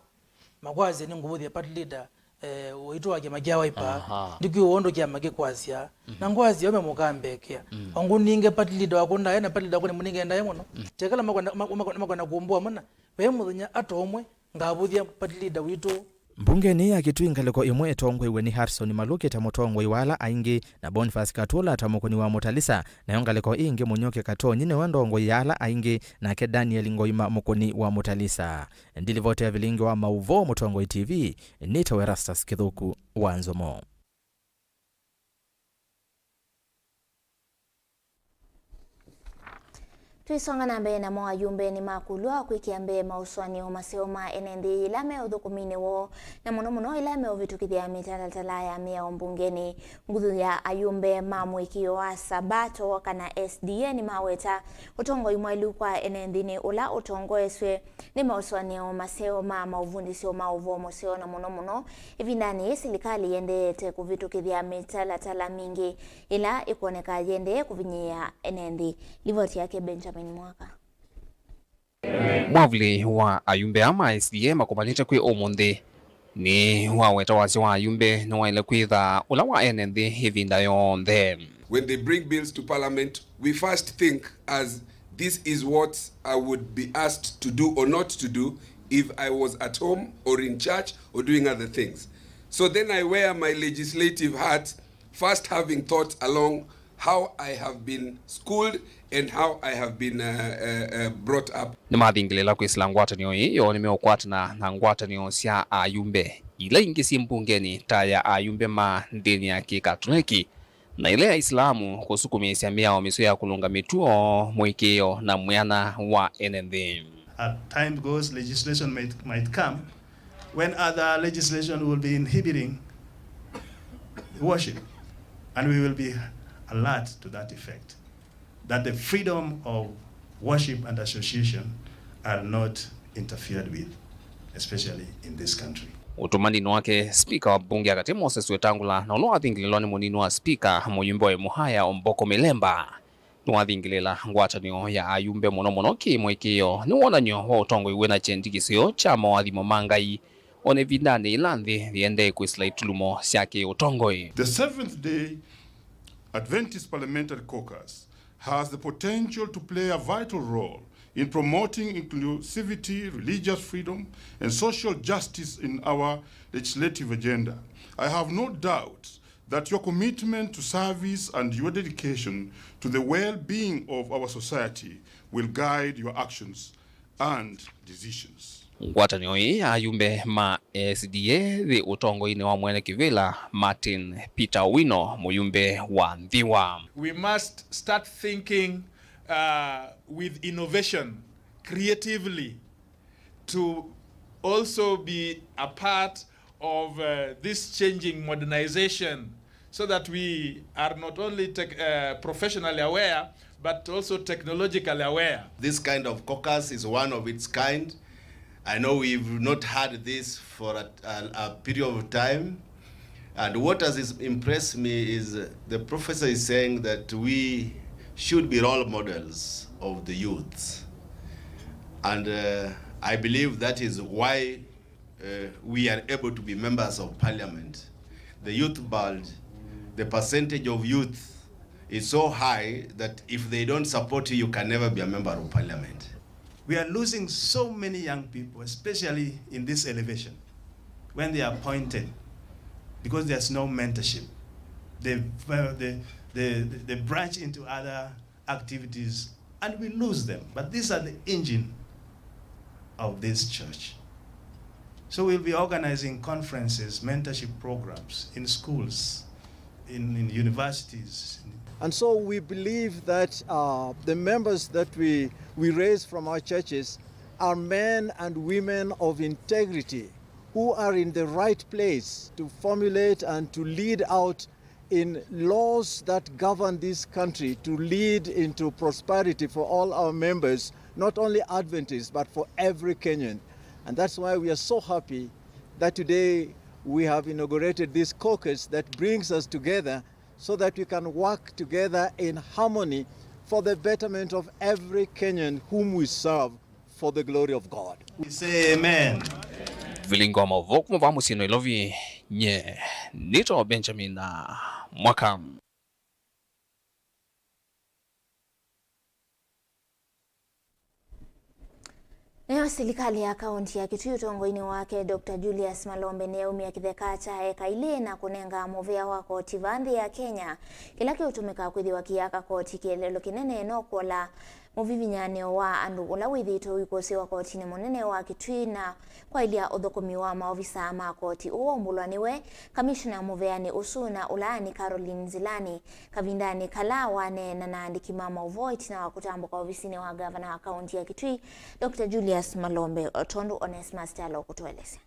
makwasya nĩ ngũvũthya party leader, eh, waitũ wa kĩama kya Wiper, aha, ndikwĩw'a ũndũ kĩama kĩkwasya. Mhm. Na ngwasya ũme mũkambekea. Mm. Ongu ninge party leader waku ndaye na party leader waku nĩ mũninge ndaye mũno. Mm. Tekala makwenda, ma-, ma-, makwenda kũmbũa mũna. Ve mũthenya ata ũmwe ngavũthya party leader witũ. Mbungenĩ ya Kitui ngalĩko ĩmwe ĩtongoew'e nĩ Harrison Maluki ta mũtongoi wa ala aingĩ na Boniface Katula ta mũkũni wa Mutalisa, nayo ngalĩko ĩngĩ Mũnyoke Katonyi nĩwe ndongoi ya ala aingĩ, nake Daniel Ngoima mũkũni wa Mutalisa. Ndilivoti ya vilingi wa mauvoo Mũtongoi T V, nĩtawa Erastus Kĩthũku wa Nzomo. Tũisonga na mbee, namo ayumbe nĩmakũlw'a kwĩkĩa mbee maũsũanĩo maseo ma ene nthĩ yĩla me ũthũkũminĩ woo, na mũno mũno ĩla meũvĩtũkĩthya mĩtalatala ya mĩao mbungenĩ. Nguthu ya ayumbe ma mũĩkĩĩo wa Sabato, kana S D A, nĩmaweta ũtongoi mwaĩlu kwa ene nthĩ nĩ ũla ũtongoesw'e nĩ maũsũanĩo maseo ma maũvundĩsyo ma ũvoo mũseo, na mũno mũno ĩvindanĩ yĩĩ silikalĩ yĩendeete kũvĩtũkĩthya mĩtalatala mingĩ ĩla ĩkwoneka yĩendee kũvinyĩĩa ene nthĩ. Livoti yake Benjamin Mwaka. Mwavuli wa ayumbe aa ma S D A makomanĩte kwĩ ũmũnthĩ nĩ waweta wasya wa ayumbe nĩwaĩle kwĩtha ũla wa ene nthĩ ĩvinda yonthe. When they bring bills to parliament, we first think as, "This is what I would be asked to do or not to do if I was at home or in church or doing other things." So then I wear my legislative hat, first having thought along how I have been schooled and how I have been, uh, uh, uh, brought up. Nĩmathingĩlĩĩla kwĩsĩla ngwatanĩo ĩĩ yoo nĩmeũkwatana na ngwatanĩo sya ayumbe ila ingĩ syĩ mbungenĩ ta ya ayumbe ma ndĩni ya Kĩkatoleki na ĩla ya Aisilamu kũsukumĩĩsya mĩao mĩseo ya kũlũnga mĩtuo, mũĩkĩĩo, na mwĩana wa ene nthĩ. As time goes, legislation might, might come when other legislation will be inhibiting worship, and we will be alert to that effect, that the freedom of worship and association are not interfered with, especially in this country. Ũtũmaninĩ wake, spika wa mbunge ya katĩ Moses Wetangula, na ũla wathingĩlĩlwa nĩ mũnini wa spika, mũyumbe wa Ĩmũhaya Omboko Milemba, nĩwathingĩlĩĩla ngwatanĩo ya ayumbe mũno mũno kĩ mũĩkĩĩo nĩ wonany'o wa ũtongoi wĩna kyendĩ kĩseo kya moathimo ma Ngai, o na ĩvindanĩ yĩla nthĩ yĩendee kwĩsĩla itulumo sya kĩ-ũtongoi. The Seventh Day Adventist Parliamentary Caucus has the potential to play a vital role in promoting inclusivity, religious freedom, and social justice in our legislative agenda. I have no doubt that your commitment to service and your dedication to the well-being of our society will guide your actions and decisions. Ngwatanĩo ĩĩ ya ayumbe ma S D A yĩ ũtongoinĩ wa mwene kĩvĩla Martin Peter Owino, mũyumbe wa Nthiwa. We must start thinking, uh, with innovation, creatively, to also be a part of, uh, this changing modernization, so that we are not only tech-, uh, professionally aware, but also technologically aware. This kind of caucus is one of its kind. I know we've not had this for a, a, a period of time. And what has is-, impressed me is, uh, the professor is saying that we should be role models of the youth. And, uh, I believe that is why, uh, we are able to be members of parliament. The youth bulge, the percentage of youth is so high that if they don't support you, you can never be a member of parliament. We are losing so many young people, especially in this elevation, when they are appointed, because there's no mentorship. They, uh, they, they, they branch into other activities, and we lose them. But these are the engine of this church. So we'll be organizing conferences, mentorship programs in schools, in, in universities. And so we believe that, uh, the members that we, we raise from our churches are men and women of integrity who are in the right place to formulate and to lead out in laws that govern this country to lead into prosperity for all our members, not only Adventists, but for every Kenyan. And that's why we are so happy that today we have inaugurated this caucus that brings us together so that we can work together in harmony for the betterment of every Kenyan whom we serve for the glory of God. We say amen. Vilingi wa maũvoo kuma vaa mũsyĩ Nairobi, nye nĩtawa Benjamin Mwaka. Nayo silikalĩ ya kaũnti ya Kitui ũtongoinĩ wake Doctor Julius Malombe nĩyaumya kĩtheka kya eka ilĩ na kũnenga mũvĩa wa koti vaa nthĩ ya Kenya, kĩla kĩũtũmĩka kwĩthĩwa kĩyaka koti kĩeleelo kĩnene no kwola mũvivinyanĩo wa andũ ũla wĩthĩĩtwe ũikũsĩwa kotinĩ mũnene wa Kitui na kwaĩlya ũthũkũmi wa maovisaa ma koti ũũ waumbũlwa nĩwe kamishna mũveanĩ ũsu na ũlaanĩ Caroline Nzilani kavindanĩ kala waneena na aandĩki ma maũvoo ĩtina wa kũtambũka ovisinĩ wa ngavana wa kaũnti ya Kitui, Doctor Julius Malombe, o tondũ Onesmus Kyalo ũkũtũelesya.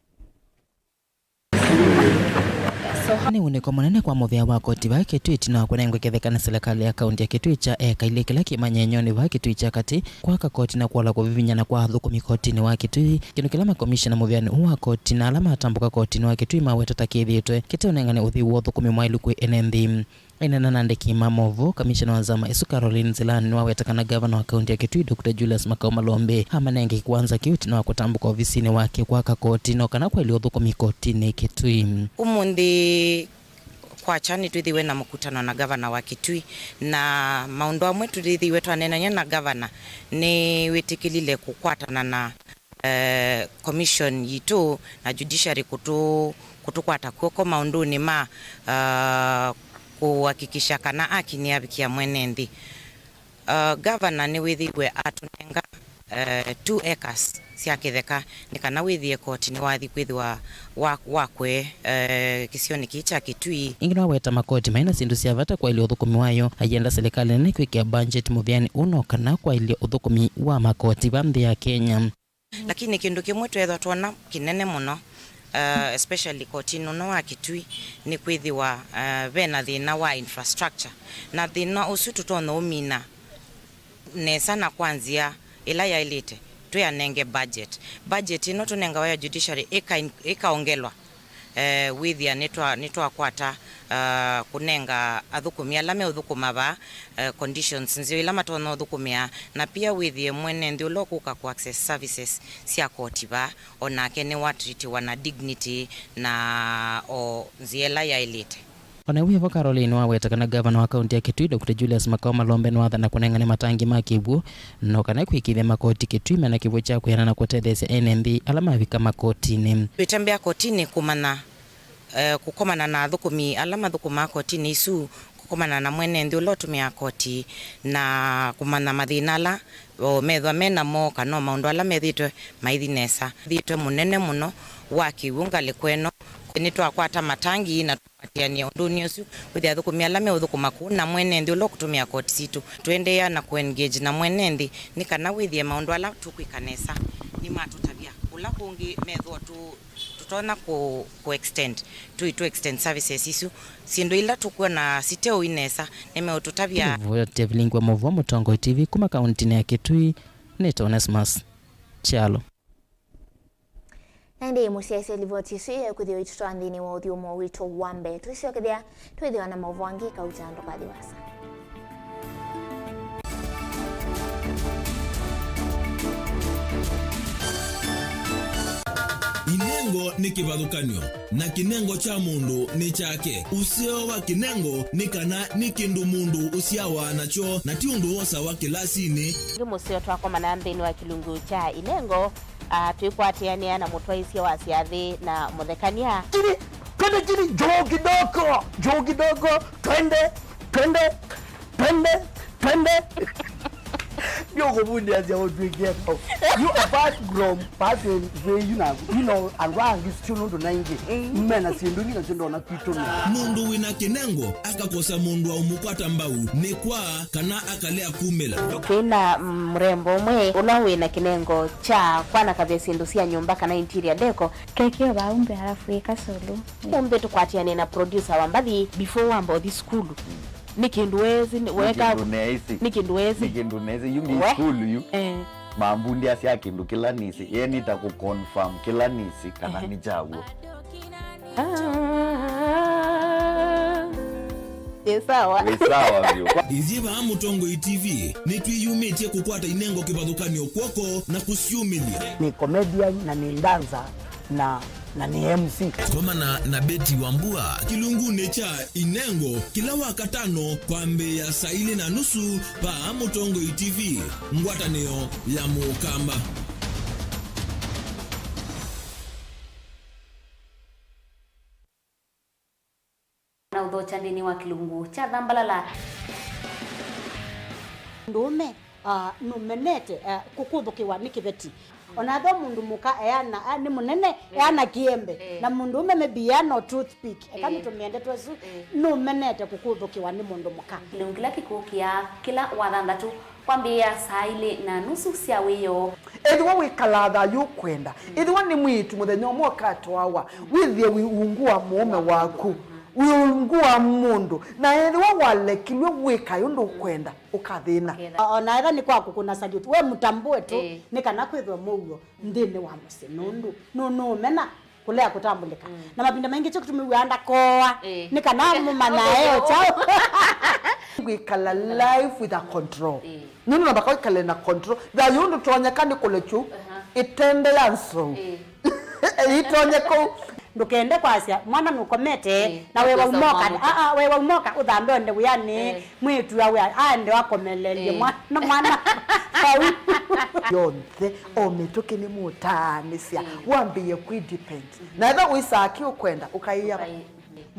Nĩ ũnĩko mũnene kwa mũvĩa wa koti vaa Kitui ĩtina wa kũnengwa kĩtheka nĩ silikalĩ ya kaũnti ya Kitui kya eka ilĩ kĩla kĩ manyenyonĩ vaa Kitui kya katĩ, kwaka koti na kwola kũvivinyana kwa athũkũmi kotinĩ wa Kitui, kĩndũ kĩla makomishena mũvĩanĩ ũũ wa koti na ala matambũka kotinĩ wa Kitui maweta ta kĩthĩĩtwe kĩteũnengane ũthei wa ũthũkũmi mwaĩlu kwĩ ene nthĩ. Aineena na andĩki ma maũvoo, kamishena wa nzama ĩsu Caroline Nzilani nĩwaweta kana ngavana wa kaũnti ya Kitui Doctor Julius Makau Malombe amanenge kĩwanza kĩu ĩtina wa kũtambũka ovisinĩ wake kwaka koti no kana kwaĩlya ũthũkũmi kotinĩ Kitui. Ũmũnthĩ kwakya nĩtwĩthĩiwe na mũkutano na ngavana wa Kitui, na maũndũ amwe tũthĩiwe twaneenany'a na ngavana nĩwĩtĩkĩlile kũkwatana na eh, commission yitũ na judiciary kũtũ-, kũtũkwata kw'oko maũndũnĩ ma, ah, kũhakikisha kana haki nĩyavikĩa mwene nthĩ. Ah, governor nĩwĩthĩiwe atũnenga, eh, two acres sya kĩtheka nĩ kana wĩthĩe koti nĩwathi kwĩthĩwa wa-, wakwe, eh, kĩsionĩ kĩĩ kya Kitui. Ĩngĩ nĩwaweta makoti maĩ na syĩndũ sya vata kwaĩlya ũthũkũmi wayo, ayenda silikalĩ nene kwĩkĩa mbanjeti mũvĩanĩ ũũ no kana kwaĩlya ũthũkũmi wa makoti vaa nthĩ ya Kenya. Lakini kĩndũ kĩmwe tweethwa twona kĩnene mũno, uh, especially kotinĩ ũno wa Kitui, nĩ kwĩthĩwa, uh, ve na thĩna wa infrastructure, na thĩna ũsu tũtonya ũmina nesa na kwa nzĩa ĩla yaĩlĩte twĩanenge budget. Budget ĩno tũnengawa ya judiciary ĩka-, ĩkaongelwa, eh, wĩthĩa nĩtwa-, nĩtwakwata, ah, kũnenga athũkũmi ala meũthũkũma vaa, eh, conditions nzeo ila matonya ũthũkũmĩa, na pia wĩthĩe mwene nthĩ ũla ũkũka kũ access services sya koti vaa, o nake nĩwatritiwa na dignity na o nzĩa ĩla yaĩlĩte. O na wĩ vo, Caroline nĩwaweta kana ngavana wa kaũnti ya Kitui, Doctor Julius Makau Malombe, nĩwathana kũnengane matangi ma kĩw'ũ, no kana kwĩkĩĩthya makoti Kitui mena kĩw'ũ kya kwĩana na kũtetheesya ene nthĩ ala mavika makotinĩ. Twĩtembea kotinĩ kũmanya, eh, kũkomana na athũkũmi ala mathũkũmaa kotinĩ isu, kũkomana na mwene nthĩ ũla ũtũmĩaa koti, na kũmanya mathĩna ala o methwa me namo, kana o maũndũ ala methĩĩtwe maithi nesa. Thĩĩtwe mũnene mũno wa kĩw'ũ ngalĩko ĩno, nĩtwakwata matangi na tũkwatĩanĩa ũndũnĩ ũsu, wĩthĩa athũkũmi ala meũthũkũma kũu na mwene nthĩ ũla ũkũtũmĩa koti sitũ. Tũendeea na kũ engage na mwene nthĩ nĩ kana wĩthĩe maũndũ ala tũkwĩka nesa nĩmatũtavya. Kũla kũngĩ methĩwa tũ tũtonya kũ, kũ extend, tũ, tũ extend services isu. Syĩndũ ila tũkwona siteũi nesa, nĩmeũtũtavya. Nĩvotea vilingi wa maũvoo Mũtongoi T V kuma kaũntinĩ ya Kitui, nĩtawa Onesmus Kyalo. Na ĩndĩ mũsyaĩĩsya livoti ĩsu ĩekwĩthĩwa ĩtũtwaa nthĩnĩ wa ũthyũmũo witũ wa mbee. Twĩsyokethya, twĩthĩwa na maũvoo angĩ kauta ndũkathi vaasa. Inengo nĩ kĩvathũkany'o, na kĩnengo kya mũndũ nĩ kyake. Ũseo wa kĩnengo nĩ kana nĩ kĩndũ mũndũ ũsyawa nakyo, na ti ũndũ wosawa kĩlasinĩ. Ĩngĩ mũseo twakomana nthĩnĩ wa kĩlungu kya inengo, ah, twĩkwatĩanĩa na mũtwaĩsya wa syathĩ na mũthekany'a. Chini, twende chini, juu kidogo, juu kidogo, twende, twende, twende, twende. Yo kũvundĩasya ũtw'ĩke kau. You apart from pathway yu na, you know, andũ angĩ sio nũndũ na ingĩ. Mm. Mena syĩndũ ingĩ nasyo ndona kwitũ na. Mũndũ wĩna kĩnengo akakosa mũndũ wa ũmũkwata mbau nĩ kwa kana akalea kumĩla. Twĩna mrembo ũmwe ũla wĩna kĩnengo kya kwanakavya syĩndũ sya nyũmba kana interior decor. Kekeo vau mbee alafu ĩka solo. Ũmbe tũkwatĩane na producer wa mbathi before wamba ũthi sukulu. Nĩ kĩndũ weesĩ, nĩ, nĩ weka kĩndũ neesĩ. Nĩ kĩndũ weesĩ. Nĩ kĩndũ neesĩ. Yu nĩ we. Sukulu yu. Eh. Mambundĩasya kĩndũ kĩla nĩsĩ. Ye nĩta kũ confirm kĩla nĩsĩ kana, ehe, nĩ kya w'o. Ah. Ĩ sawa. Ĩ sawa vyũ. Ithyĩ vaa Mũtongoi T V nĩtwĩyumĩtye kũkwata inengo kĩvathũkany'o kw'oko na kũsyumĩlya. Nĩ comedian na nĩ dancer na, na nĩ M C. Komana na Betty Wambua kĩlungunĩ kya Inengo kĩla Wakatano kwambĩĩa saa ilĩ na nusu vaa Mũtongoi T V, ngwatanĩo ya Mũkamba. Na ũthokya nthĩnĩ wa kĩlungu kya Thambalala. Mũndũũme, ah, nũmenete, ah, kũkũthũkĩwa nĩ kĩveti. O na ethĩwa mũndũ mũka eana, ah, nĩ mũnene, eh, eana kĩembe, eh, na mũndũũme maybe eana o toothpick, eka, eh, nĩtũmĩe ndeto ĩsu, eh, nũmenete kũkũthũkĩwa nĩ mũndũ mũka. Kĩlungu kĩla kĩkũkĩa kĩla Wathanthatũ kwambĩĩa saa ilĩ na nusu sya wĩoo. Ethĩwa wĩkalaa thayũ ũkwenda, mm, ethĩwa nĩ mwĩĩtu mũthenya ũmwe ũkatwawa, wĩthĩe wĩ ungu wa mũũme waku, wĩ ungu wa mũndũ, na ethĩwa walekilw'e wĩkae ũndũ ũkwenda, ũkathĩna. Ũkethĩa. O na ethĩwa nĩ kwa kũkũna salute, we mũtambũe tu, ĩĩ, nĩ kana kwĩthwe mũuo nthĩnĩ wa mũsyĩ, nũndũ nũnũũmena kũlea kũtambũlĩka. Mm. Na mavinda maingĩ kyo kĩtumi wĩaa ndakoa, ĩĩ, nĩ kana mũmanyae o kyaũ. Kwĩkala life with a control. Ĩĩ. Nũndũ namba kwa ĩkale na control. Thayũ ndũtonyeka nĩ kũlekyu, aha, ĩtende ya nsou. Ĩĩ. Ĩtonye kũu. Ndũkende kwasya, mwana nũkomete, ĩĩ, na wewa ũkesa umoka. Mwana. Aa, wewa umoka, ũthambe onde wĩanĩ, ĩĩ, mwĩĩtu awe aende akomelelye, ĩĩ, mwana, mwana. Kau. Yonthe, o mĩtũkĩ nĩ mũtaanĩsya, ĩĩ, wambĩĩe kwĩ depend. Na ethĩwa wĩsaa kĩ ũkwenda, ũkaĩa. Ũkai-,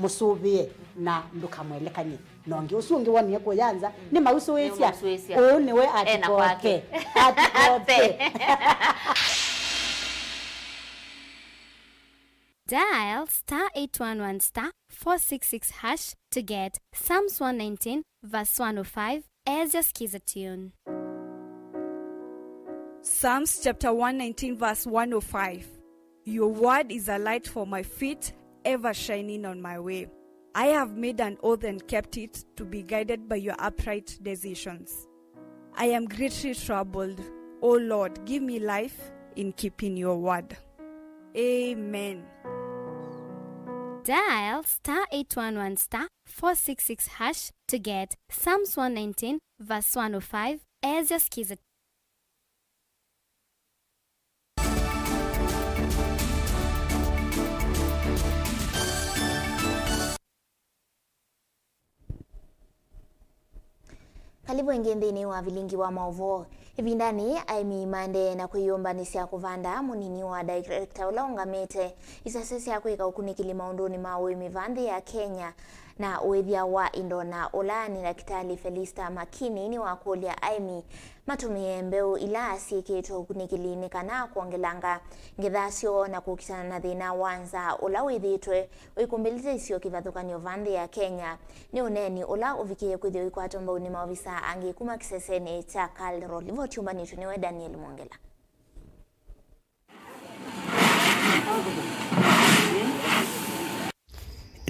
mũsũvĩe na ndũkamwelekany'e na ũngĩ. Ũsu ũngĩ wonie kũya nza, mm, nĩ mausũĩsya. Nĩ mausũĩsya. Ũũ nĩwe, ena atikoke. Kwake. Atikoke. Dial star eight one one star four six six hash to get Psalms one nineteen verse one oh five as your Skiza tune. Psalms chapter one nineteen verse one oh five. Your word is a light for my feet, ever shining on my way. I have made an oath and kept it, to be guided by your upright decisions. I am greatly troubled. O Lord, give me life in keeping your word. Amen. Dial star eight one one star four six six hash to get Psalms one nineteen verse one oh five as your Skiza. Kalĩvu ĩngĩ nthĩnĩ wa vilingi wa maũvoo. Ĩvindanĩ, aĩmi maendee na kwĩyũmbanĩsya kũvanda. Mũnini wa director ũla ũngamĩte isese sya kwĩka ũkunĩkĩli maũndũnĩ ma ũĩmi vaa nthĩ ya Kenya na ũĩthya wa indo na ũlaani, Ndakĩtalĩ Felista Makini, nĩwakũlya aĩmi matũmĩe mbeũ ila syĩkĩtwe ũkunĩkĩlinĩ kana kwongelanga ngetha syoo na kũkitana na thĩna wa nzaa ũla wĩthĩĩtwe ũikũmbĩlĩte isio kĩvathũkany'o vaa nthĩ ya Kenya. Nĩ ũneeni ũla ũvikĩĩe kwĩthĩwa ũikwatwa mbau nĩ maovisa angĩ kuma kĩsesenĩ kya KALRO. Livoti yũmbanĩtw'e nĩwe Daniel Mwongela.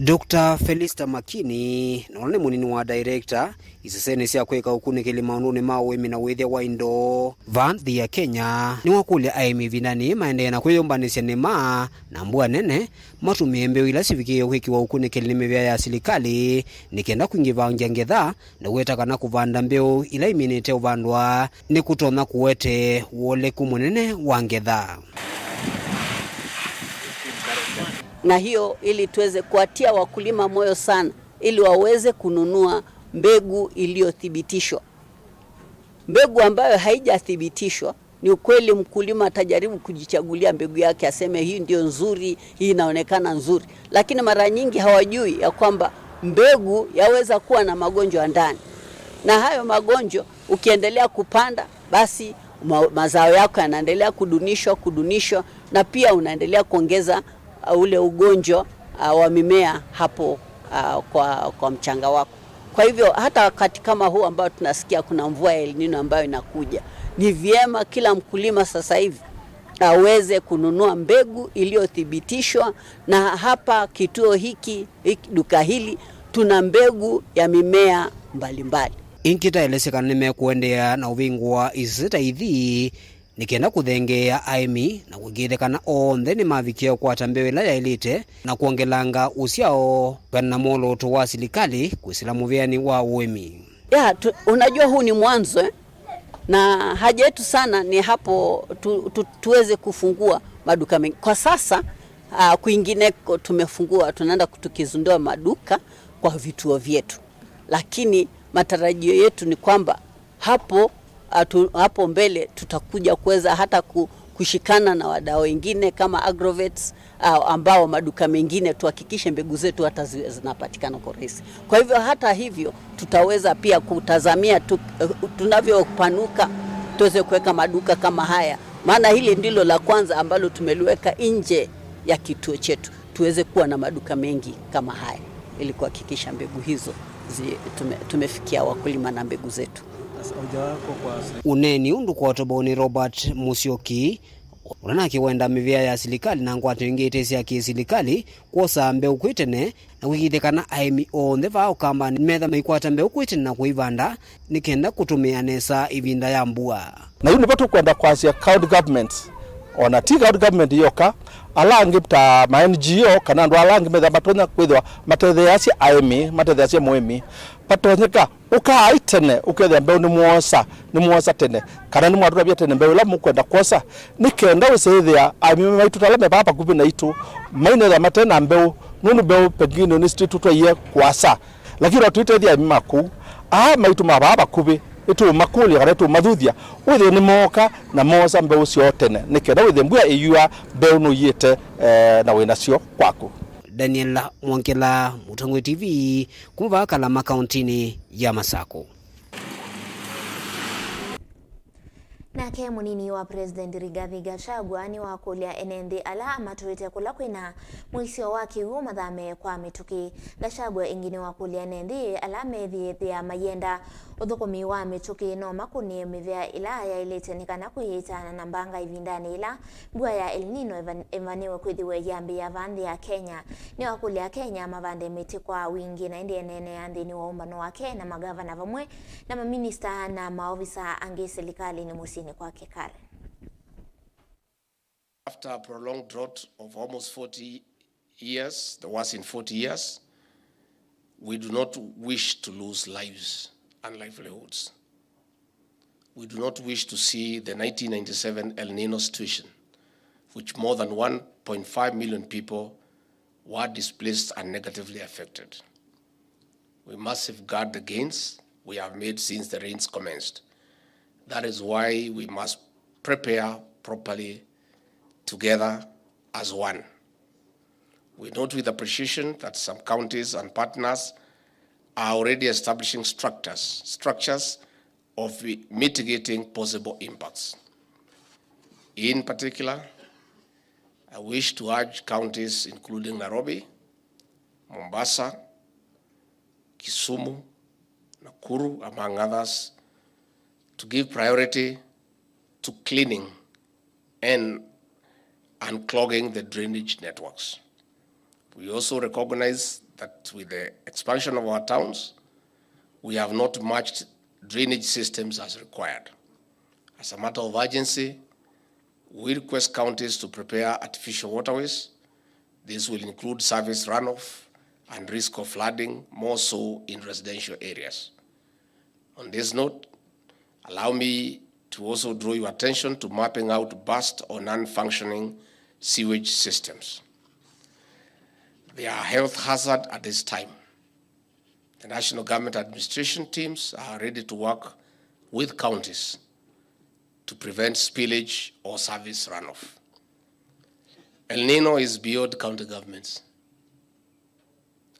Doctor Felista Makini, na ũla nĩ mũnini wa director isesenĩ sya kwĩka ũkunĩkĩli maũndũnĩ ma ũĩmi na wĩthya wa indo vaa nthĩ ya Kenya, nĩwakũlya aĩmi ĩvindanĩ maendee na kwĩyũmbanĩsya nĩma na mbua nene, matũmĩe mbeũ ila sivikĩĩe kwĩkĩwa ũkunĩkĩli nĩ mĩvĩa ya silikalĩ, nĩ kenda kwingĩvangya ngetha, na weta kana kũvanda mbeũ ila iminĩte ũvandwa nĩ kũtonya kũete wũleku mũnene wa ngetha. Na hiyo ili tuweze kuwatia wakulima moyo sana, ili waweze kununua mbegu iliyothibitishwa. Mbegu ambayo haijathibitishwa, ni ukweli mkulima atajaribu kujichagulia mbegu yake, aseme, "Hii ndio nzuri, hii inaonekana nzuri." Lakini mara nyingi hawajui ya kwamba mbegu yaweza kuwa na magonjwa ndani. Na hayo magonjwa, ukiendelea kupanda, basi ma-, mazao yako yanaendelea kudunishwa, kudunishwa, na pia unaendelea kuongeza, uh, ule ugonjwa, uh, wa mimea hapo, uh, kwa, kwa mchanga wako. Kwa hivyo hata wakati kama huu ambao tunasikia kuna mvua ya El Nino ambayo inakuja, ni vyema kila mkulima sasa hivi aweze kununua mbegu iliyothibitishwa, na hapa kituo hiki, hiki, duka hili, tuna mbegu ya mimea mbalimbali. Ĩngĩ taelesya kana nĩmekũendeea na ũvingũa isese ta ithi nĩ kenda kũthengeea aĩmi na kũĩkĩĩthya kana onthe nĩmavikie ũkwata mbeũ ĩla yaĩlĩte na kwongelanga ũsyao kana na mwolooto wa silikalĩ kwĩsĩla mũvĩanĩ wa ũĩmi. Ya, tu, unajua huu ni mwanzo, eh? Na haja yetu sana ni hapo tu, tu, tuweze kufungua maduka mengi. Kwa sasa, ah, kwingineko tumefungua, tunaenda tukizindua maduka kwa vituo vyetu. Lakini matarajio yetu ni kwamba hapo, atu, hapo mbele tutakuja kuweza hata ku, kushikana na wadau wengine kama Agrovets, ah, ambao maduka mengine tuhakikishe mbegu zetu hata zi-, zinapatikana kwa urahisi. Kwa hivyo hata hivyo tutaweza pia kutazamia tu, eh, tunavyopanuka tuweze kuweka maduka kama haya, maana hili ndilo la kwanza ambalo tumeliweka nje ya kituo chetu, tuweze kuwa na maduka mengi kama haya ili kuhakikisha mbegu hizo zi-, tume-, tumefikia wakulima na mbegu zetu. Ũneeni ũndũ kwatobou nĩ Robert Musyoki, ũla nake wenda mĩvĩa ya silikalĩ na ngwatanĩo ingĩ ite sya kĩ-silikalĩ kwosa mbeũ kwĩ tene na kũĩkĩĩthya kana aĩmi onthe vaa Ũkambanĩ metha maikwata mbeũ kwĩ tene na kũivanda nĩ kenda kũtũmĩa nesa ĩvinda ya mbua. Na yu nĩvo tũkwenda kwasya county government, ona ti county government yoka, ala angĩ ta ma N G O kana andũ ala angĩ metha matonya kwĩthĩwa matetheeasya aĩmi, matetheeasya mũĩmi, vatonyeka ũkaai tene, ũkethĩa mbeũ nĩmwosa, nĩmwosa tene, kana nĩmwatũtavya tene mbeũ ĩla mũkwenda kwosa, nĩ kenda wĩsĩĩthĩa aĩmi maitũ ala me vaa vakuvĩ naitũ mainethĩa mate na mbeũ, nũndũ mbeũ pengine nĩsitũtwaie kũasa. Lakini no tũitethya aĩmi ma kũu, aa maitũ ma vaa vakuvĩ, nĩtũũmakũlya kana nĩtũũmathuthya, wĩthĩe nĩmooka na moosa mbeũ syoo tene, nĩ kenda wĩthĩe mbua ĩyua, mbeũ nũiĩte, eh, na wĩ nasyo kwaku. Daniel Mwongela, Mũtongoi T V, kuma vaa Kalama, kauntinĩ ya Masakũ. Nake mũnini wa President Rigathi Gachagua nĩwakũlya ene nthĩ ala amatũĩte kũla kwĩna mũisyo wa kĩw'ũ mathame kwa mĩtũkĩ. Gachagua ĩngĩ nĩwakũlya ene nthĩ ala methĩĩthĩa mayenda ũthũkũmi wa mĩtũkĩ no makũnĩe mĩvĩa ĩla yaĩlĩte nĩ kana kwĩyĩtaana na mbanga ĩvindanĩ yĩla mbua ya El Nino ĩvan-, ĩvanĩwe kwĩthĩwe yambĩĩa vaa nthĩ ya Kenya. Nĩwakũlya Akenya mavande mĩtĩ kwa wingĩ na ĩndĩ eneenea nthĩnĩ wa ũmbano wake na magavana vamwe na maminista na maovisa angĩ silikalĩnĩ mũsyĩnĩ kwake Karen. After a prolonged drought of almost forty years, the worst in forty years, we do not wish to lose lives and livelihoods. We do not wish to see the nineteen ninety-seven El Nino situation, which more than one point five million people were displaced and negatively affected. We must safeguard the gains we have made since the rains commenced. That is why we must prepare properly together as one. We note with appreciation that some counties and partners are already establishing structures, structures of mitigating possible impacts. In particular, I wish to urge counties including Nairobi, Mombasa, Kisumu, Nakuru, among others, to give priority to cleaning and unclogging the drainage networks. We also recognize that with the expansion of our towns, we have not matched drainage systems as required. As a matter of urgency, we request counties to prepare artificial waterways. This will include surface runoff and risk of flooding, more so in residential areas. On this note, allow me to also draw your attention to mapping out burst or non-functioning sewage systems. They are a health hazard at this time. The national government administration teams are ready to work with counties to prevent spillage or service runoff. El Nino is beyond county governments.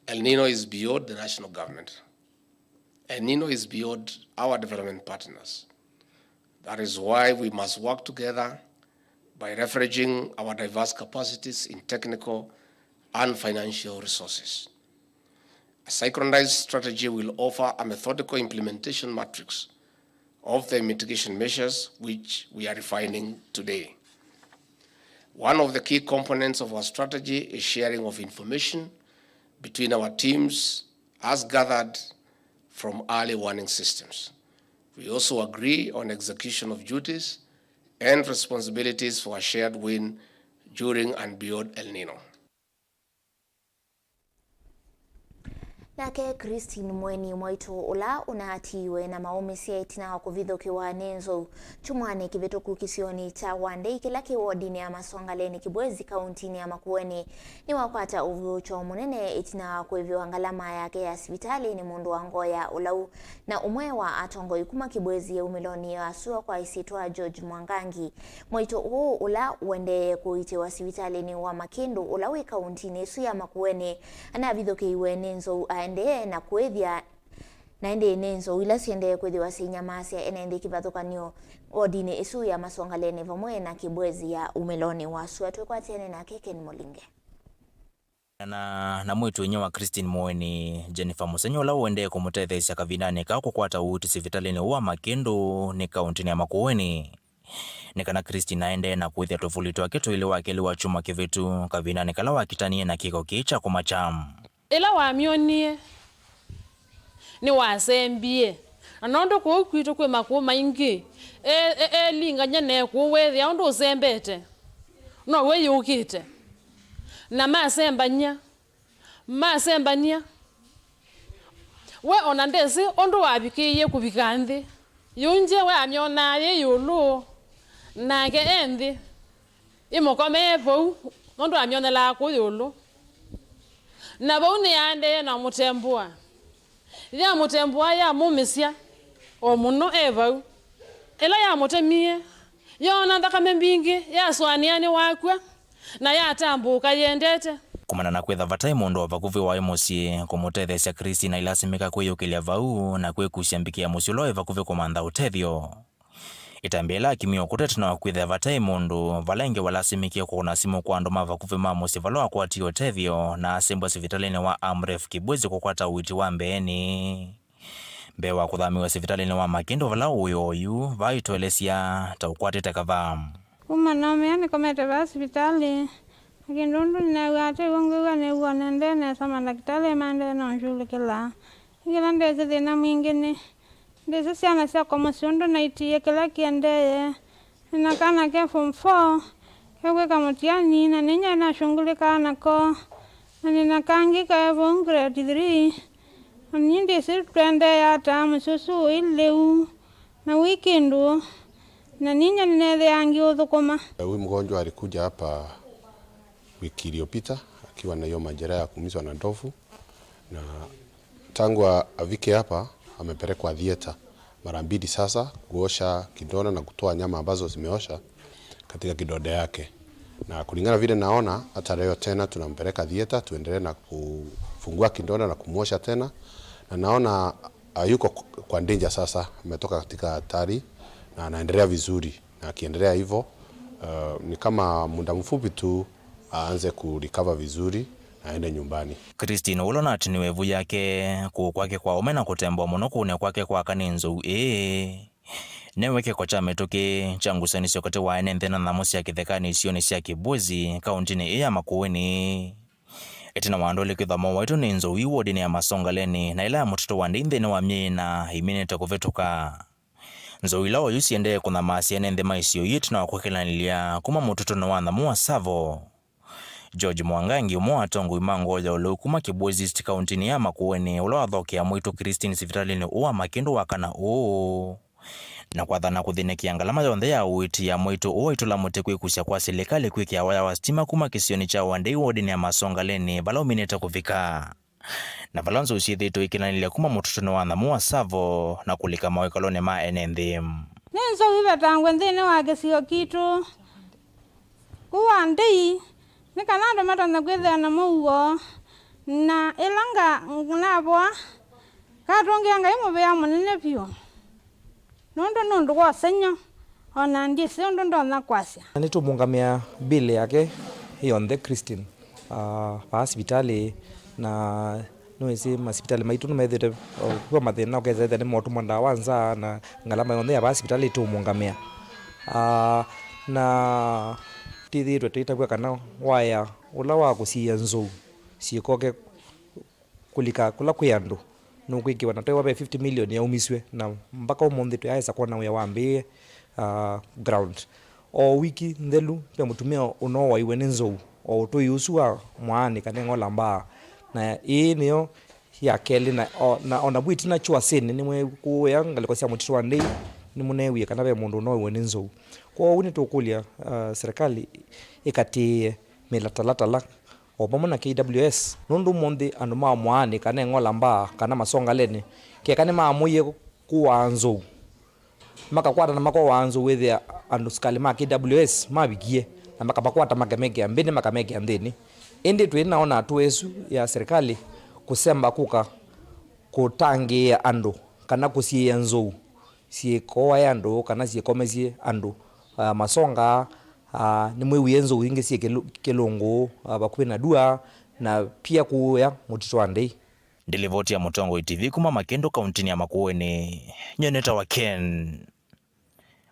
El Nino is beyond the national government. El Nino is beyond our development partners. That is why we must work together by leveraging our diverse capacities in technical and financial resources. A synchronized strategy will offer a methodical implementation matrix of the mitigation measures which we are refining today. One of the key components of our strategy is sharing of information between our teams as gathered from early warning systems. We also agree on execution of duties and responsibilities for a shared win during and beyond El Nino. Nake Christine Mweni Mwaitũ, ũla ũnaatiiwe na maũmĩsya ĩtina wa kũvithũkĩwa nĩ nzou kyumwanĩ kĩvĩtũku kĩsionĩ kya Wandei kĩla kĩ wodinĩ ya Masongaleni Kibwezi, kauntinĩ ya Makueni, nĩwakwata ũvuũkyo mũnene ĩtina wa kũĩvĩwa ngalama yake ya sivitalĩ nĩ mũndũ wa ngoo ya ũlau na ũmwe wa atongoi kuma Kibwezi ya umĩlonĩ wa sua kwa ĩsyĩtwa George Mwangangi. Mwaitũ ũũ, ũla ũendee kũitĩwa sivitalĩnĩ wa Makĩndũ, ũla wĩ kauntinĩ ĩsu ya Makueni, anavithũkĩiwe nĩ nzou aendee na kũĩthya, na ĩndĩ nĩ nzou ila siendee kwĩthĩwa syĩinyamasya ene nthĩ kĩvathũkany'o wodinĩ ĩsu ya Masongaleni vamwe na Kibwezi ya umĩlonĩ wa sua. Twĩkwatĩane nake Ken Mũlinge. Na, na mwĩĩtu-a-inyia wa Christine Mweni, Jennifer Mũsenyi, ũla ũendee kũmũtetheesya kavindanĩ kaa kũkwata ũiiti sivitalĩnĩ ũũ wa Makĩndũ nĩ kauntinĩ ya Makueni, nĩ kana Christine aendee na kũĩthya tũvuli twake twĩlĩ wa kelĩ wa kyumwa kĩvĩtu, kavindanĩ kala wakitanie na kĩko kĩĩ kya kũmakya. Ĩla wamyonie, nĩwasembie. Na nũndũ kũu kwitũ kwĩ makũũ maingĩ, e-, e-, elingany'a na ekũũ, weethĩa ũndũ ũsembete, no wĩyũkĩte. Na masembany'a, masembany'a. We ona ndesĩ ũndũ wavikĩie kũvika nthĩ. Yu nje we amyonaa yĩ ĩũlũ, nake e nthĩ, ĩmũkomee vau, nũndũ amyonelaa kũũ ĩũlũ. Na vau nĩyaendee na mũtembũa. Yamũtembũa, yamũmĩsya o mũno e vau. Ĩla yamũtemie, yoona nthakame mbingĩ, yasũanĩa nĩwakw'a, na yatambũũka yĩendete. Kumana na kwĩtha vataĩ mũndũ o vakuvĩ waĩ mũsyĩ kũmũtetheesya, Christine ailasimĩka kwĩyũkĩlya vau na kwĩkusya mbikĩ ya mũsyĩ ũla waĩ vakuvĩ kũmantha ũtethyo. Ĩtambya yĩla akimie ũkũta ĩtina wa kwĩthĩa vataĩ mũndũ, vala ĩngĩ walasimĩkie kũkũna simũ kwa andũ ma vakuvĩ ma mũsyĩ vala wakwatie ũtethyo na asembwa sivitalĩnĩ wa Amref Kibwezi kũkwata ũiiti wa mbeenĩ. Mbee wa kũthamĩĩwa sivitalĩnĩ wa Makĩndũ vala ũĩ oyu, vaa ĩtũelesya ta ũkwatĩte kavaa. Kuma naũmĩa nĩkomete vaa sivitalĩ, na kĩndũ ũndũ nĩneew'aa atĩ w'o ngwĩw'a nĩw'o nendee nesa, mandakĩtalĩ maendee na ũnshughulikĩla. Nĩ kĩla ndĩsĩ thĩna mwingĩ nĩ, ndĩsĩ syana syakwa mũsyĩ ũndũ naitiie kĩla kĩendee. Nĩ na kana ke form four, kekwĩka mũtiani, na nĩnyaĩ nashungulĩkaa nako. Na nĩ na kangĩ kaĩ vau grade three. Na niĩ ndĩsĩ tũendee ata, mũsyĩ ũsu wĩ lĩu, na wĩ kĩndũ, na ninya nĩnethĩaa ngĩũthũkũma. Huyu mgonjwa alikuja hapa wiki iliyopita akiwa na hiyo majeraha ya kuumizwa na ndovu, na tangu a-, afike hapa amepelekwa theater mara mbili sasa, kuosha kidonda na kutoa nyama ambazo zimeosha katika kidonda yake, na kulingana vile naona, hata leo tena tunampeleka theater tuendelee na kufungua kidonda na kumwosha tena, na naona hayuko kwa danger sasa, ametoka katika hatari na anaendelea vizuri, na akiendelea hivyo, uh, ni kama muda mfupi tu aanze kurecover vizuri na aende nyumbani. Christine, ũla ũnatiniwe ĩvu yake, kũũ kwake kwa ũme na kũtembwa mũno kũũnĩa kwake kwaka nĩ nzou ĩĩ, newe kĩko kya mĩtũkĩ kya ngusanĩsyo katĩ wa ene nthĩ na nyamũ sya kĩthekanĩ isionĩ sya Kibwezi, kauntinĩ ĩĩ ya Makueni. Ĩtina wa andũ elĩ kwĩthwa mowaĩtwe nĩ nzou ii wodinĩ ya Masongaleni, na ĩla ya mũtũtũ wa Ndei nthĩnĩ wa myei ĩna ĩminĩte kũvĩtũka. Nzou ila oyu siendee kũnyamaasya ene nthĩ ma isio ii ĩtina wa kwĩkĩlanĩlya kuma mũtũtũnĩ wa nyamũ wa Tsavo. George Mwangangi, ũmwe wa atongoi ma ngoo ya ũlau kuma Kibwezi East kauntinĩ ya Makueni, ũla wathokea mwĩĩtu Christine sivitalĩnĩ ũũ wa Makĩndũ wakana ũũ, na kwathana kũthĩnĩkĩa ngalama yonthe ya ũiiti ya mwĩĩtu ũũ aitũla mũtĩ kwĩkusya kwa silikalĩ kwĩkĩa waya wa sitima kuma kĩsionĩ kya Wandei wodinĩ ya Masongaleni vala ũminĩte kũvika, na vala nzou syĩthĩĩtwe ikĩlanĩlya kuma mũtũtũnĩ wa nyamũ wa Tsavo na kũlika mawĩkalonĩ ma ene nthĩ. Nĩ nzou ivetangwe nthĩnĩ wa kĩsio kitũ. Kũu Wandei, nĩ kana andũ matonya kwĩthĩa na mũuo, na ĩla nga-, navoa, ngatũngĩa Ngai mũvea mũnene vyũ, nũndũ nĩ ũndũ wa ũsengy'o. O na ndyĩsĩ ũndũ ndonya kwasya. Na nĩtũmũngamĩa bill yake yonthe, Christine, ah, vaa sivitalĩ, na nĩwĩsĩ masivitalĩ maitũ nĩmethĩĩte, oh, kwĩwa mathĩna, ũkesa ĩthĩa nĩ motũmwa ndawa nza na ngalama yonthe ya vaa sivitalĩ ĩtũmũngamĩa. Ah, na tĩthĩĩtwe tũitavw'a kana waya ũla wa kũsiĩĩa nzou syĩkoke kũlika kũla kwĩ andũ nũkwĩkĩwa, na twewa ve fifty million yaumisw'e, na mbaka ũmũnthĩ tũyaesa kwona wĩa wambĩĩe, ah, ground. O wiki nthelu ve mũtumĩa ũnowaiwe nĩ nzou o ũtũi ũsu wa mwaanĩ kana ĩng'ola mbaa, na ĩĩ nĩyo ya kelĩ, na o- na ona vu ĩtina Kyuasĩnĩ nĩmwekũĩa ngalĩko sya mũtitũ wa Ndei nĩmũneewie kana ve mũndũ ũnowaiwe nĩ nzou. Kwoou nĩtũkũlya, ah, serikali ĩkatĩĩe mĩtalatala o vamwe na K W S, nũndũ ũmũnthĩ andũ ma mwaanĩ kana ĩng'ola mbaa kana masongaleni, keka nĩmaamũie kũaa nzou, makakwata na makowaa nzou, wĩthĩa andũ sikalĩ ma K W S mavikie na makamakwata makamekĩa mbĩnĩ, makamekĩa nthĩnĩ. Ĩndĩ twĩ na ona atũa ĩsu ya serikali kũsemba kũka kũtangĩĩa andũ kana kũsiĩĩa nzou syĩkoae andũ kana syĩkomesye andũ, ah, masonga, ah, nĩmwĩwie nzou ingĩ syĩ kĩlũ- kĩlũngũ, ah, vakuvĩ na Dua, na pia kũũya mũtitũ wa Ndei. Ndĩ livoti ya Mũtongoi T V kuma Makĩndũ, kauntinĩ ya Makueni, nyie nĩtawa Ken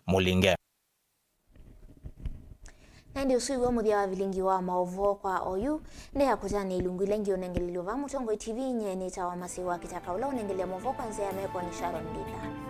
Mũlinge. Na ĩndĩ ũsu iw'o mũthya wa vilingi wa maũvoo kwa oyu. Nĩ ya kũtanĩa ilungu ila ingĩ ũnengelelyo vaa Mũtongoi T V, nyie nĩtawa Masiwa Kĩtaka, ũla ũnengelea maũvoo kwa nzĩa ya meko nĩ Sharon Ndinda.